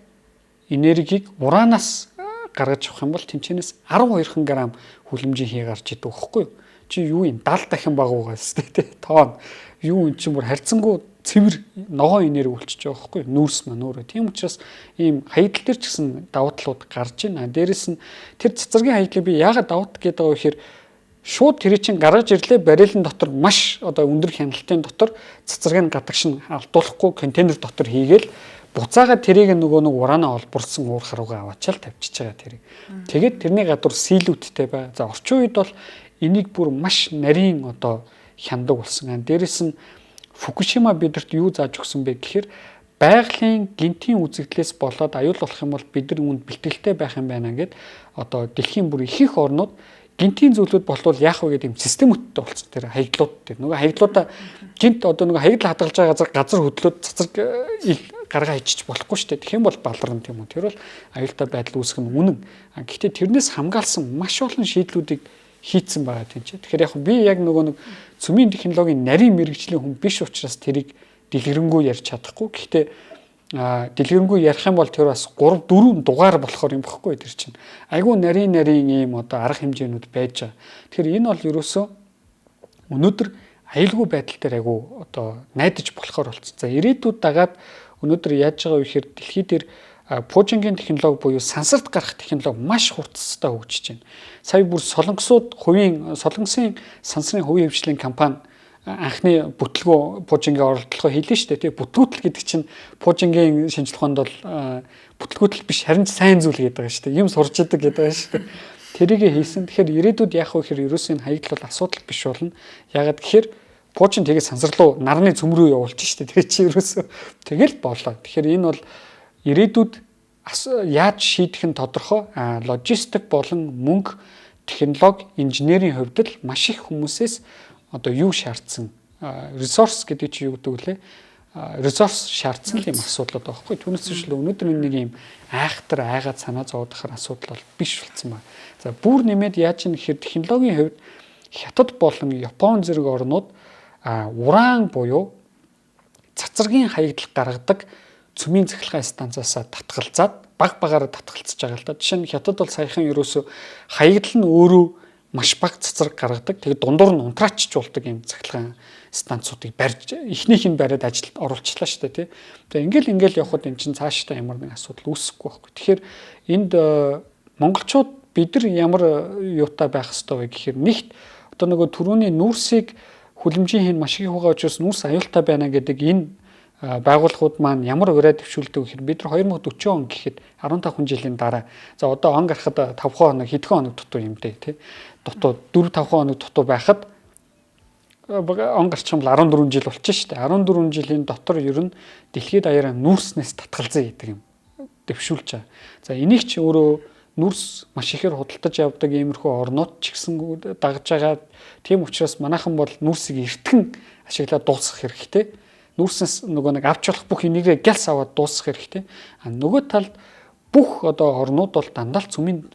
энергийг уранаас гаргаж авах юм бол тэнцэнээс 12 грамм хүлэмжийн хий гарч идэг байхгүй юу? Чи юу юм 70 дахин баг угаа өстэй те. Тоон. Юу юм чинь бүр харьцангуй цэвэр ногоон энерги болчихж байгаа байхгүй юу? Нүүрс маань өөрөө. Тийм учраас ийм хаягдал дээр ч гэсэн давуу талууд гарч байна. Дээрэс нь тэр цацрагийн хаягдлыг би яагаад давуу гэдэг байгаа вэ гэхээр шууд тэр чинь гаргаж ирлээ барилын дотор маш одоо өндөр хяналтын дотор цацрагийн гадагш нь алдуулахгүй контейнер дотор хийгээл буцаага тэрийг нөгөө нэг ураанаа олборлсон уур харуугаа аваачаал тавьчихж байгаа тэрийг. Тэгээд тэрний гадуур сийлүүдтэй бай. За орчин үед бол энийг бүр маш нарийн одоо хяндаг болсон. Дээрэс нь Фукушима бидэрт юу зааж өгсөн бэ гэхээр байгалийн гинтийн үзэгдлээс болоод аюул болох юм бол бид нар үүнд бэлтгэлтэй байх юм байна гэд одоо дэлхийн бүр ихэнх орнууд гинтийн зүйлүүд болвол яах вэ гэдэг юм системүүдтэй болсон тэр хаягдлууд тэр нөгөө хаягдлуудаа гинт одоо нөгөө хаягдал хадгалж байгаа газар хөдлөөд цацраг гаргаа ичиж болохгүй шүү дээ. Тэгэх юм бол баларна тийм үү. Тэр бол аюултай байдал үүсгэх нь үнэн. Гэхдээ тэрнээс хамгаалсан маш олон шийдлүүдийг хийцэн байгаа тийм чи. Тэгэхээр яг би яг нөгөө нэг цөмийн технологийн нарийн мэрэгжлийн хүн биш учраас тэрийг дэлгэрэнгүй ярьж чадахгүй. Гэхдээ дэлгэрэнгүй ярих юм бол тэр бас 3 4 дугаар болохоор юм бохгүй тэр чинь. Айгүй нарийн нарийн ийм одоо арга хэмжээнүүд байж байгаа. Тэгэхээр энэ бол ерөөсөө өнөөдөр аюулгүй байдал дээр айгүй одоо найдаж болохоор болцсон. За ирээдүйд дагаад өнөөдөр яаж байгаа вэ гэхээр дэлхий дээр пуужингийн технологи буюу сансарт гарах технологи маш хурцтай хөгжиж байна. Сая бүр Солонгосууд хувийн Солонгосын сансрын хувийн хвшлийн компани анхны бүтлгүү пуужингийн оролдлогоо хийлээ шүү дээ. Тэгээ бүтлгүүтэл гэдэг чинь пуужингийн шинжлэх ухаанд бол бүтлгүүтэл биш харин ч сайн зүйл гэдэг байгаа шүү дээ. Юм сурч идэг гэдэг байгаа шүү дээ. Тэрийг хийсэн. Тэгэхээр ирээдүйд яах вэ гэхээр ерөөсөө энэ хаягдал бол асуудал биш болно. Яагаад гэхээр пуужин тэгээ сансар руу нарны цөм рүү явуулчих шүү дээ. Тэгээ чи ерөөсөө тэгэл болоо. Тэгэхээр энэ бол ирээдүйд яаж шийдэх нь тодорхой. Логистик болон мөнгө, технологи, инженерийн хувьд л маш их хүмүүсээс одоо юу шаардсан, ресурс гэдэг чи юу гэдэг вүлээ, ресурс шаардсан л юм асуудал байгаа байхгүй. Түүнээс биш л өнөөдөр энэ нэг юм айхтар айгаад санаа зовоодохор асуудал бол биш болсон байна. За бүр нэмээд яаж юм гэхээр технологийн хувьд Хятад болон Япон зэрэг орнууд уран буюу цацрагийн хаягдал гаргадаг цөмийн цахилгаан станцаасаа татгалзаад баг багаараа татгалзаж байгаа л да. Жишээ нь Хятад бол саяхан ерөөсөө хаягдал нь өөрөө маш бага цацраг гаргадаг. Тэгээд дундуур нь унтраачч болдог юм цахилгаан станцуудыг барьж эхнийх нь бариад ажилд оруулчлаа шүү дээ тий. Тэгээд ингээл ингээл явхад эн чинь цаашдаа ямар нэгэн асуудал үүсэхгүй байхгүй. Тэгэхээр энд монголчууд бид нар ямар юутай байх ёстой вэ гэхээр нэгт одоо нөгөө түрүүний нүүрсийг хүлэмжийн хийн маш их хугаа учраас нүүрс аюултай байна гэдэг энэ байгууллагууд маань ямар урай дэвшүүлдэг гэхээр бид нар 2040 он гэхэд 15 жилийн дараа, за одоо он гарахад 5 хоног хэдхэн хоног дутуу юм дээ тий. Дутуу 4 5 хоног дутуу байхад он гарчих юм бол 14 жил болчих шүү дээ. 14 жилийн дотор ер нь дэлхийд даяараа нүүрснээс татгалзъя гэдэг юм дэвшүүлж байгаа. За энийг ч өөрөө нүүрс маш ихээр худалдаж явдаг иймэрхүү орнууд ч гэсэн дагаж байгаа. Тийм учраас манайхан бол нүүрсийг эртхэн ашиглаад дуусгах хэрэгтэй. Нүүрснээс нөгөө нэг авч болох бүх энийгээ гялс аваад дуусгах хэрэгтэй. А нөгөө талд бүх одоо орнууд бол дандаа л цөмийн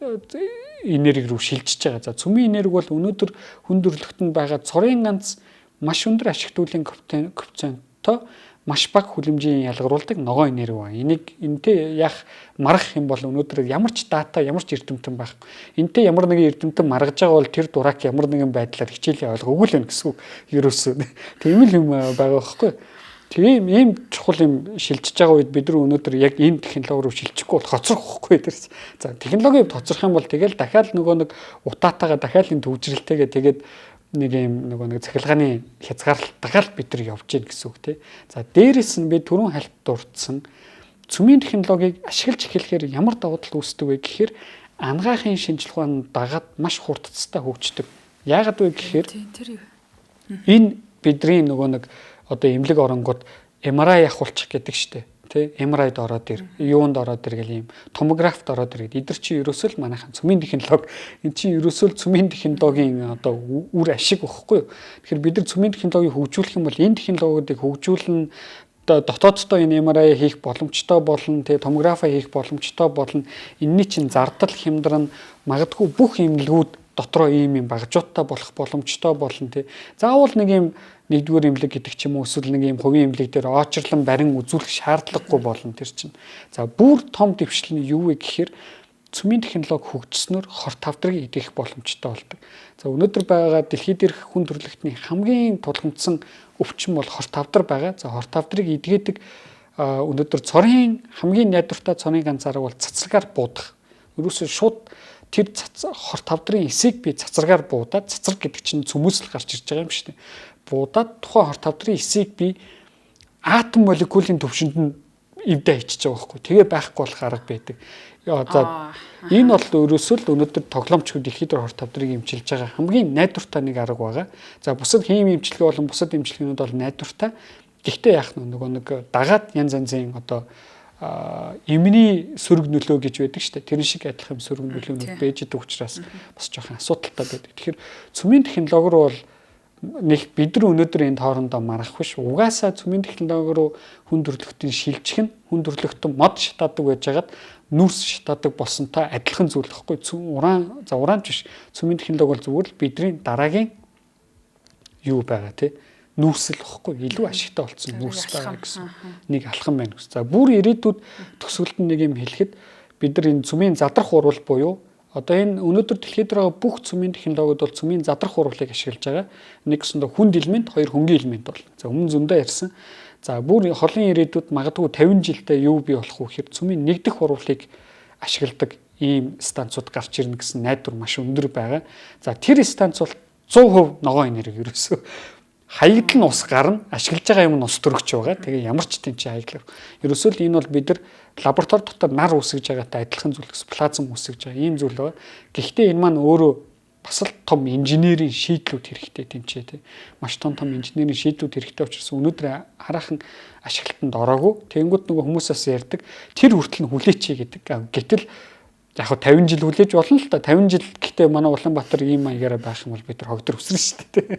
энерги рүү шилжиж байгаа. За цөмийн энерги бол өнөөдөр хүндрэлтөнд байгаа цорын ганц маш өндөр ашиг төлөвийн коэффициенттой маш бага хүлэмжийн ялгаруулдаг ногоон энерги байна. Энийг энтэй яах маргах юм бол өнөөдөр ямар ч дата, ямар ч эрдэмтэн байхгүй. Энтэй ямар нэгэн эрдэмтэн маргаж байгаа бол тэр дурак ямар нэгэн байдлаар хичээлийн ойлгоогүй л байна гэсэн үг. Ерөөсөө тийм л юм байгаа байхгүй. Тийм ийм чухал юм шилжиж байгаа үед бид нар өнөөдөр яг энэ технологи руу шилжихгүй бол хоцрох байхгүй тэр. За технологийн хувьд хоцрох юм бол тэгэл дахиад нөгөө нэг утаатайгаа дахиад энэ төвжрэлтэйгээ тэгээд нэг юм нөгөө нэг цахилгааны хязгаарлалт дахиад бид нар явж гин гэсэн үг тий. За дээрэс нь би түрүүн хальт дурдсан цөмийн технологиг ашиглаж эхлэхээр ямар давуу тал үүсдэг вэ гэхээр ангаахын шинжилгээ ухаан дагаад маш хурдцтай хөгждөг. Яагаад вэ гэхээр энэ бидний нөгөө нэг одоо эмнэлэг оронгууд MRI авахулчих гэдэг штэ тий MRI-д ороод ир, юунд ороод ир гэл ийм томографт ороод ир гэдэг. Эдгээр чи ерөөсөө л манайхан цөмийн технологи, эн чинь ерөөсөө л цөмийн технологийн одоо үр ашиг багхгүй юу. Тэгэхээр бид нар цөмийн технологиг хөгжүүлэх юм бол энэ технологиудыг хөгжүүлнэ, дотооддоо энэ MRI хийх боломжтой болно, тий томографи хийх боломжтой болно. Энэний чинь зардал хямдран магадгүй бүх эмнэлгүүд дотроо ийм юм багажуудтай болох боломжтой болно тий. Заавал нэг юм нэгдүгээр эмнэлэг гэдэг ч юм уу эсвэл нэг юм хувийн эмнэлэг дээр очрлон барин үзүүлэх шаардлагагүй болно тэр чинь. За бүр том дэвшил нь юу вэ гэхээр цөмийн технологи хөгжснөөр хор тавдрыг идэх боломжтой болдог. За өнөөдөр байгаа дэлхий дээрх хүн төрөлхтний хамгийн тулгамдсан өвчин бол хор тавдар байгаа. За хор тавдрыг эдгээдэг өнөөдөр цорын хамгийн найдвартай цорын ганц арга бол цацрагаар буудах. Ерөөсөө шууд тэр хор тавдрын эсийг би цацрагаар буудаад, цацраг гэдэг чинь цөмөөс л гарч ирж байгаа юм шүү дээ. Буудаад тухайн хор тавдрын эсийг би атом молекулын төвшөнд нь эвдээ хийчихэж байгаа байхгүй. Тэгээ байхгүй болох арга байдаг. За энэ бол өөрөөсөө л өнөөдөр тоглоомчгүй дэлхийд дээр хор тавдрыг эмчилж байгаа хамгийн найдвартай нэг арга байгаа. За бусад хими эмчилгээ болон бусад эмчилгээнүүд бол найдвартай. Гэхдээ яах нь нөгөө нэг дагаад янз янзын одоо эмний сөрөг нөлөө гэж байдаг шүү дээ. Тэрэн шиг адилхан сөрөг нөлөөнүүд байж идэг учраас бас жоохон асуудалтай байдаг. Тэгэхээр цөмийн технологи руу бол Нэг бид нар өнөөдөр энэ хоорондоо маргах биш. Угаасаа цөмийн технологи руу хүн төрөлхтөн шилжих нь хүн төрөлхтөн мод шатаадаг байжгаад нүрс шатаадаг болсонтой адилхан зүйл гэхгүй. Уран за ураанч биш. Цөмийн технологи бол зүгээр л бидний дараагийн юу байгаа тий нүүрсэл واخгүй илүү ашигтай болсон нүүрс байгаа гэсэн нэг алхам байна гэсэн. За бүр ирээдүйд төсөөлт нь нэг юм хэлэхэд бид нар энэ цөмийн задрах урвал буюу одоо энэ өнөөдөр дэлхийд байгаа бүх цөмийн технологиуд бол цөмийн задрах урвалыг ашиглаж байгаа. Нэг гэсэндээ хүнд элемент, хоёр хөнгөн элемент бол. За өмнө зөндөө ярьсан. За бүр холын ирээдүйд магадгүй 50 жилдээ юу бий болох вэ гэхээр цөмийн нэгдэх урвалыг ашигладаг ийм станцууд гарч ирнэ гэсэн найдвар маш өндөр байгаа. За тэр станц бол 100% ногоон энерги ерөөсөө хаягдал нь ус гарна, ашиглаж байгаа юм нь ус төрөгч байгаа. Тэгээ ямар ч тийм чи хаягдал. Ерөөсөө л энэ бол бид нар лаборатори дотор нар үүсгэж байгаатай адилхан зүйл гэсэн плазм үүсгэж байгаа ийм зүйл байгаа. Гэхдээ энэ маань өөрөө бас л том инженерийн шийдлүүд хэрэгтэй тийм ч тий. Маш том том инженерийн шийдлүүд хэрэгтэй учраас өнөөдөр хараахан ашиглалтанд ороогүй. Тэнгүүд нөгөө хүмүүсээс ярьдаг тэр хүртэл нь хүлээчээ гэдэг. Гэтэл яг хав 50 жил хүлээж болно л та. 50 жил гэхдээ манай Улаанбаатар ийм маягаараа байх юм бол бид нар хогдор өсрөн шүү дээ.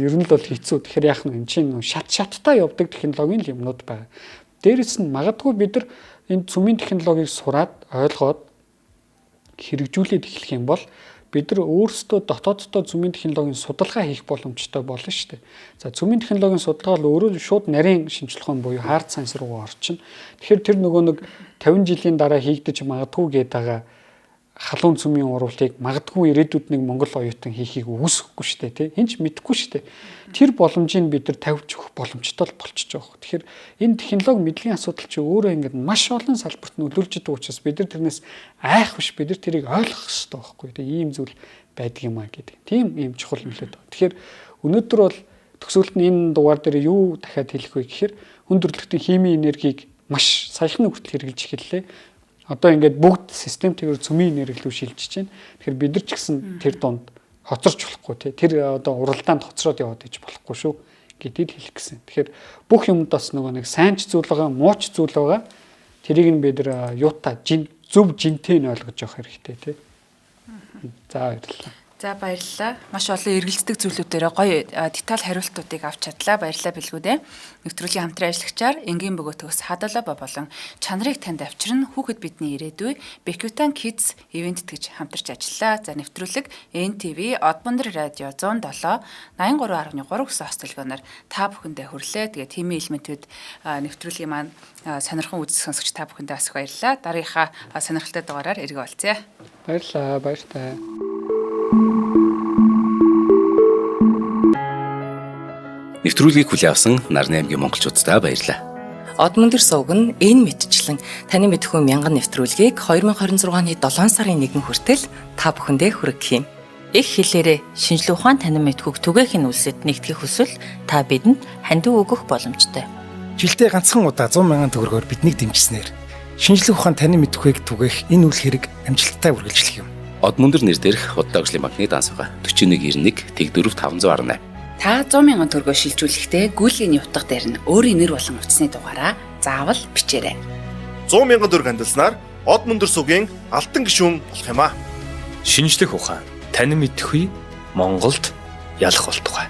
Ер нь л бол хэцүү. Тэгэхээр яах нь энэ чинь шат шаттай явдаг технологийн л юмнууд байгаа. Дээрэс нь магадгүй бид нар энэ цөмийн технологиг сураад ойлгоод хэрэгжүүлээд эхлэх юм бол бид нар өөрсдөө дотооддоо цөмийн технологийн судалгаа хийх боломжтой болно шүү дээ. За цөмийн технологийн судалгаа бол өөрөө шууд нарийн шинжилгээ ухаан буюу hard science руу орчихно. Тэгэхээр тэр нөгөө нэг 50 жилийн дараа хийгдэж магадгүй гээд байгаа халуун цөмийн урвалыг магадгүй ирээдүйд нэг монгол оюутан хийхийг үгүйсгэхгүй шүү дээ, тий. Хэн ч мэдэхгүй шүү дээ. Тэр боломжийг бид нар тавьж өгөх боломжтой л болчихж байгаа. Тэгэхээр энэ технологи мэдлэгийн асуудал чи өөрөө ингээд маш олон салбарт нөлөөлж идэг учраас бид нар тэрнээс айх биш, бид нар тэрийг ойлгох хэрэгтэй байхгүй. Тэгээ ийм зүйл байдаг юм а гэдэг. Тийм ийм чухал нөлөөд. Тэгэхээр өнөөдөр бол төгсгөлд нь энэ дугаар дээр юу дахиад хэлэх вэ гэхээр хүн төрөлхтөн химийн энергийг маш саяхан хүртэл хэрэгжилж эхэллээ. Одоо ингээд бүгд системтэйгээр цөмийн энерги рүү шилжиж байна. Тэгэхээр бид нар ч гэсэн тэр дунд хоцорч болохгүй тий. Тэр одоо уралдаанд хоцроод яваад иж болохгүй шүү гэдгийг хэлэх гэсэн. Тэгэхээр бүх юмд бас нөгөө нэг сайн ч зүйл байгаа, муу ч зүйл байгаа. Тэрийг нь бид нар юутай жин зөв жинтэй нь ойлгож явах хэрэгтэй тий. За баярлалаа. За баярлалаа. Маш олон эргэлздэг зүйлүүдээр гоё деталь хариултуудыг авч чадлаа. Баярлалаа бэлгүүдээ. Нэвтрүүлгийн хамтран ажиллагчаар энгийн бөгөө төгс хадалаа болон чанарыг танд авчирна хүүхэд бидний ирээдүй Бекютан Kids ивент тэтгэж хамтарч ажиллаа. За нэвтрүүлэг NTV Одмондөр радио 107 83.3 гэсэн хост телефоноор та бүхэндээ хүрлээ. Тэгээ тимийн элементүүд нэвтрүүлгийн маань сонирхон үзэх сонсогч та бүхэндээ бас их баярлалаа. Дараагийнхаа сонирхолтой дугаараар эргэн уулзъя. Баярлалаа. Баяртай. Нэвтрүүлгийг хүлээн авсан Нарны аймгийн монголчууддаа баярлалаа. Одмөндөр сувг нь энэ мэтчлэн таны мэдхүү мянган нэвтрүүлгийг 2026 оны 7 сарын 1 хүртэл та бүхэндээ хүргэх юм. Их хэлээрээ шинжлэх ухаан танин мэдхүйг түгээхийн үлсэд нэгтгэх хүсвэл та бидэнд хандив өгөх боломжтой. Жилдээ ганцхан удаа 100 мянган төгрөгөөр биднийг дэмжсэнээр шинжлэх ухаан танин мэдхүйг түгээх энэ үйл хэрэг амжилттай үргэлжлэх юм. Одмөндөр нэр дээрх Худалдаа хөгжлийн банкны данс байгаа. 4191 Тэг4 518. Та 100 мянган төгрөгөөр шилжүүлэхдээ гүйлгээний утга дээр нь өөрийн нэр болон утасны дугаараа заавал бичээрэй. 100 мянган төгрөг хандилснаар Одмөндөр сугийн алтан гишүүн болох юм аа. Шинжлэх ухаан танин мэдхүй Монголд ялах болтугай.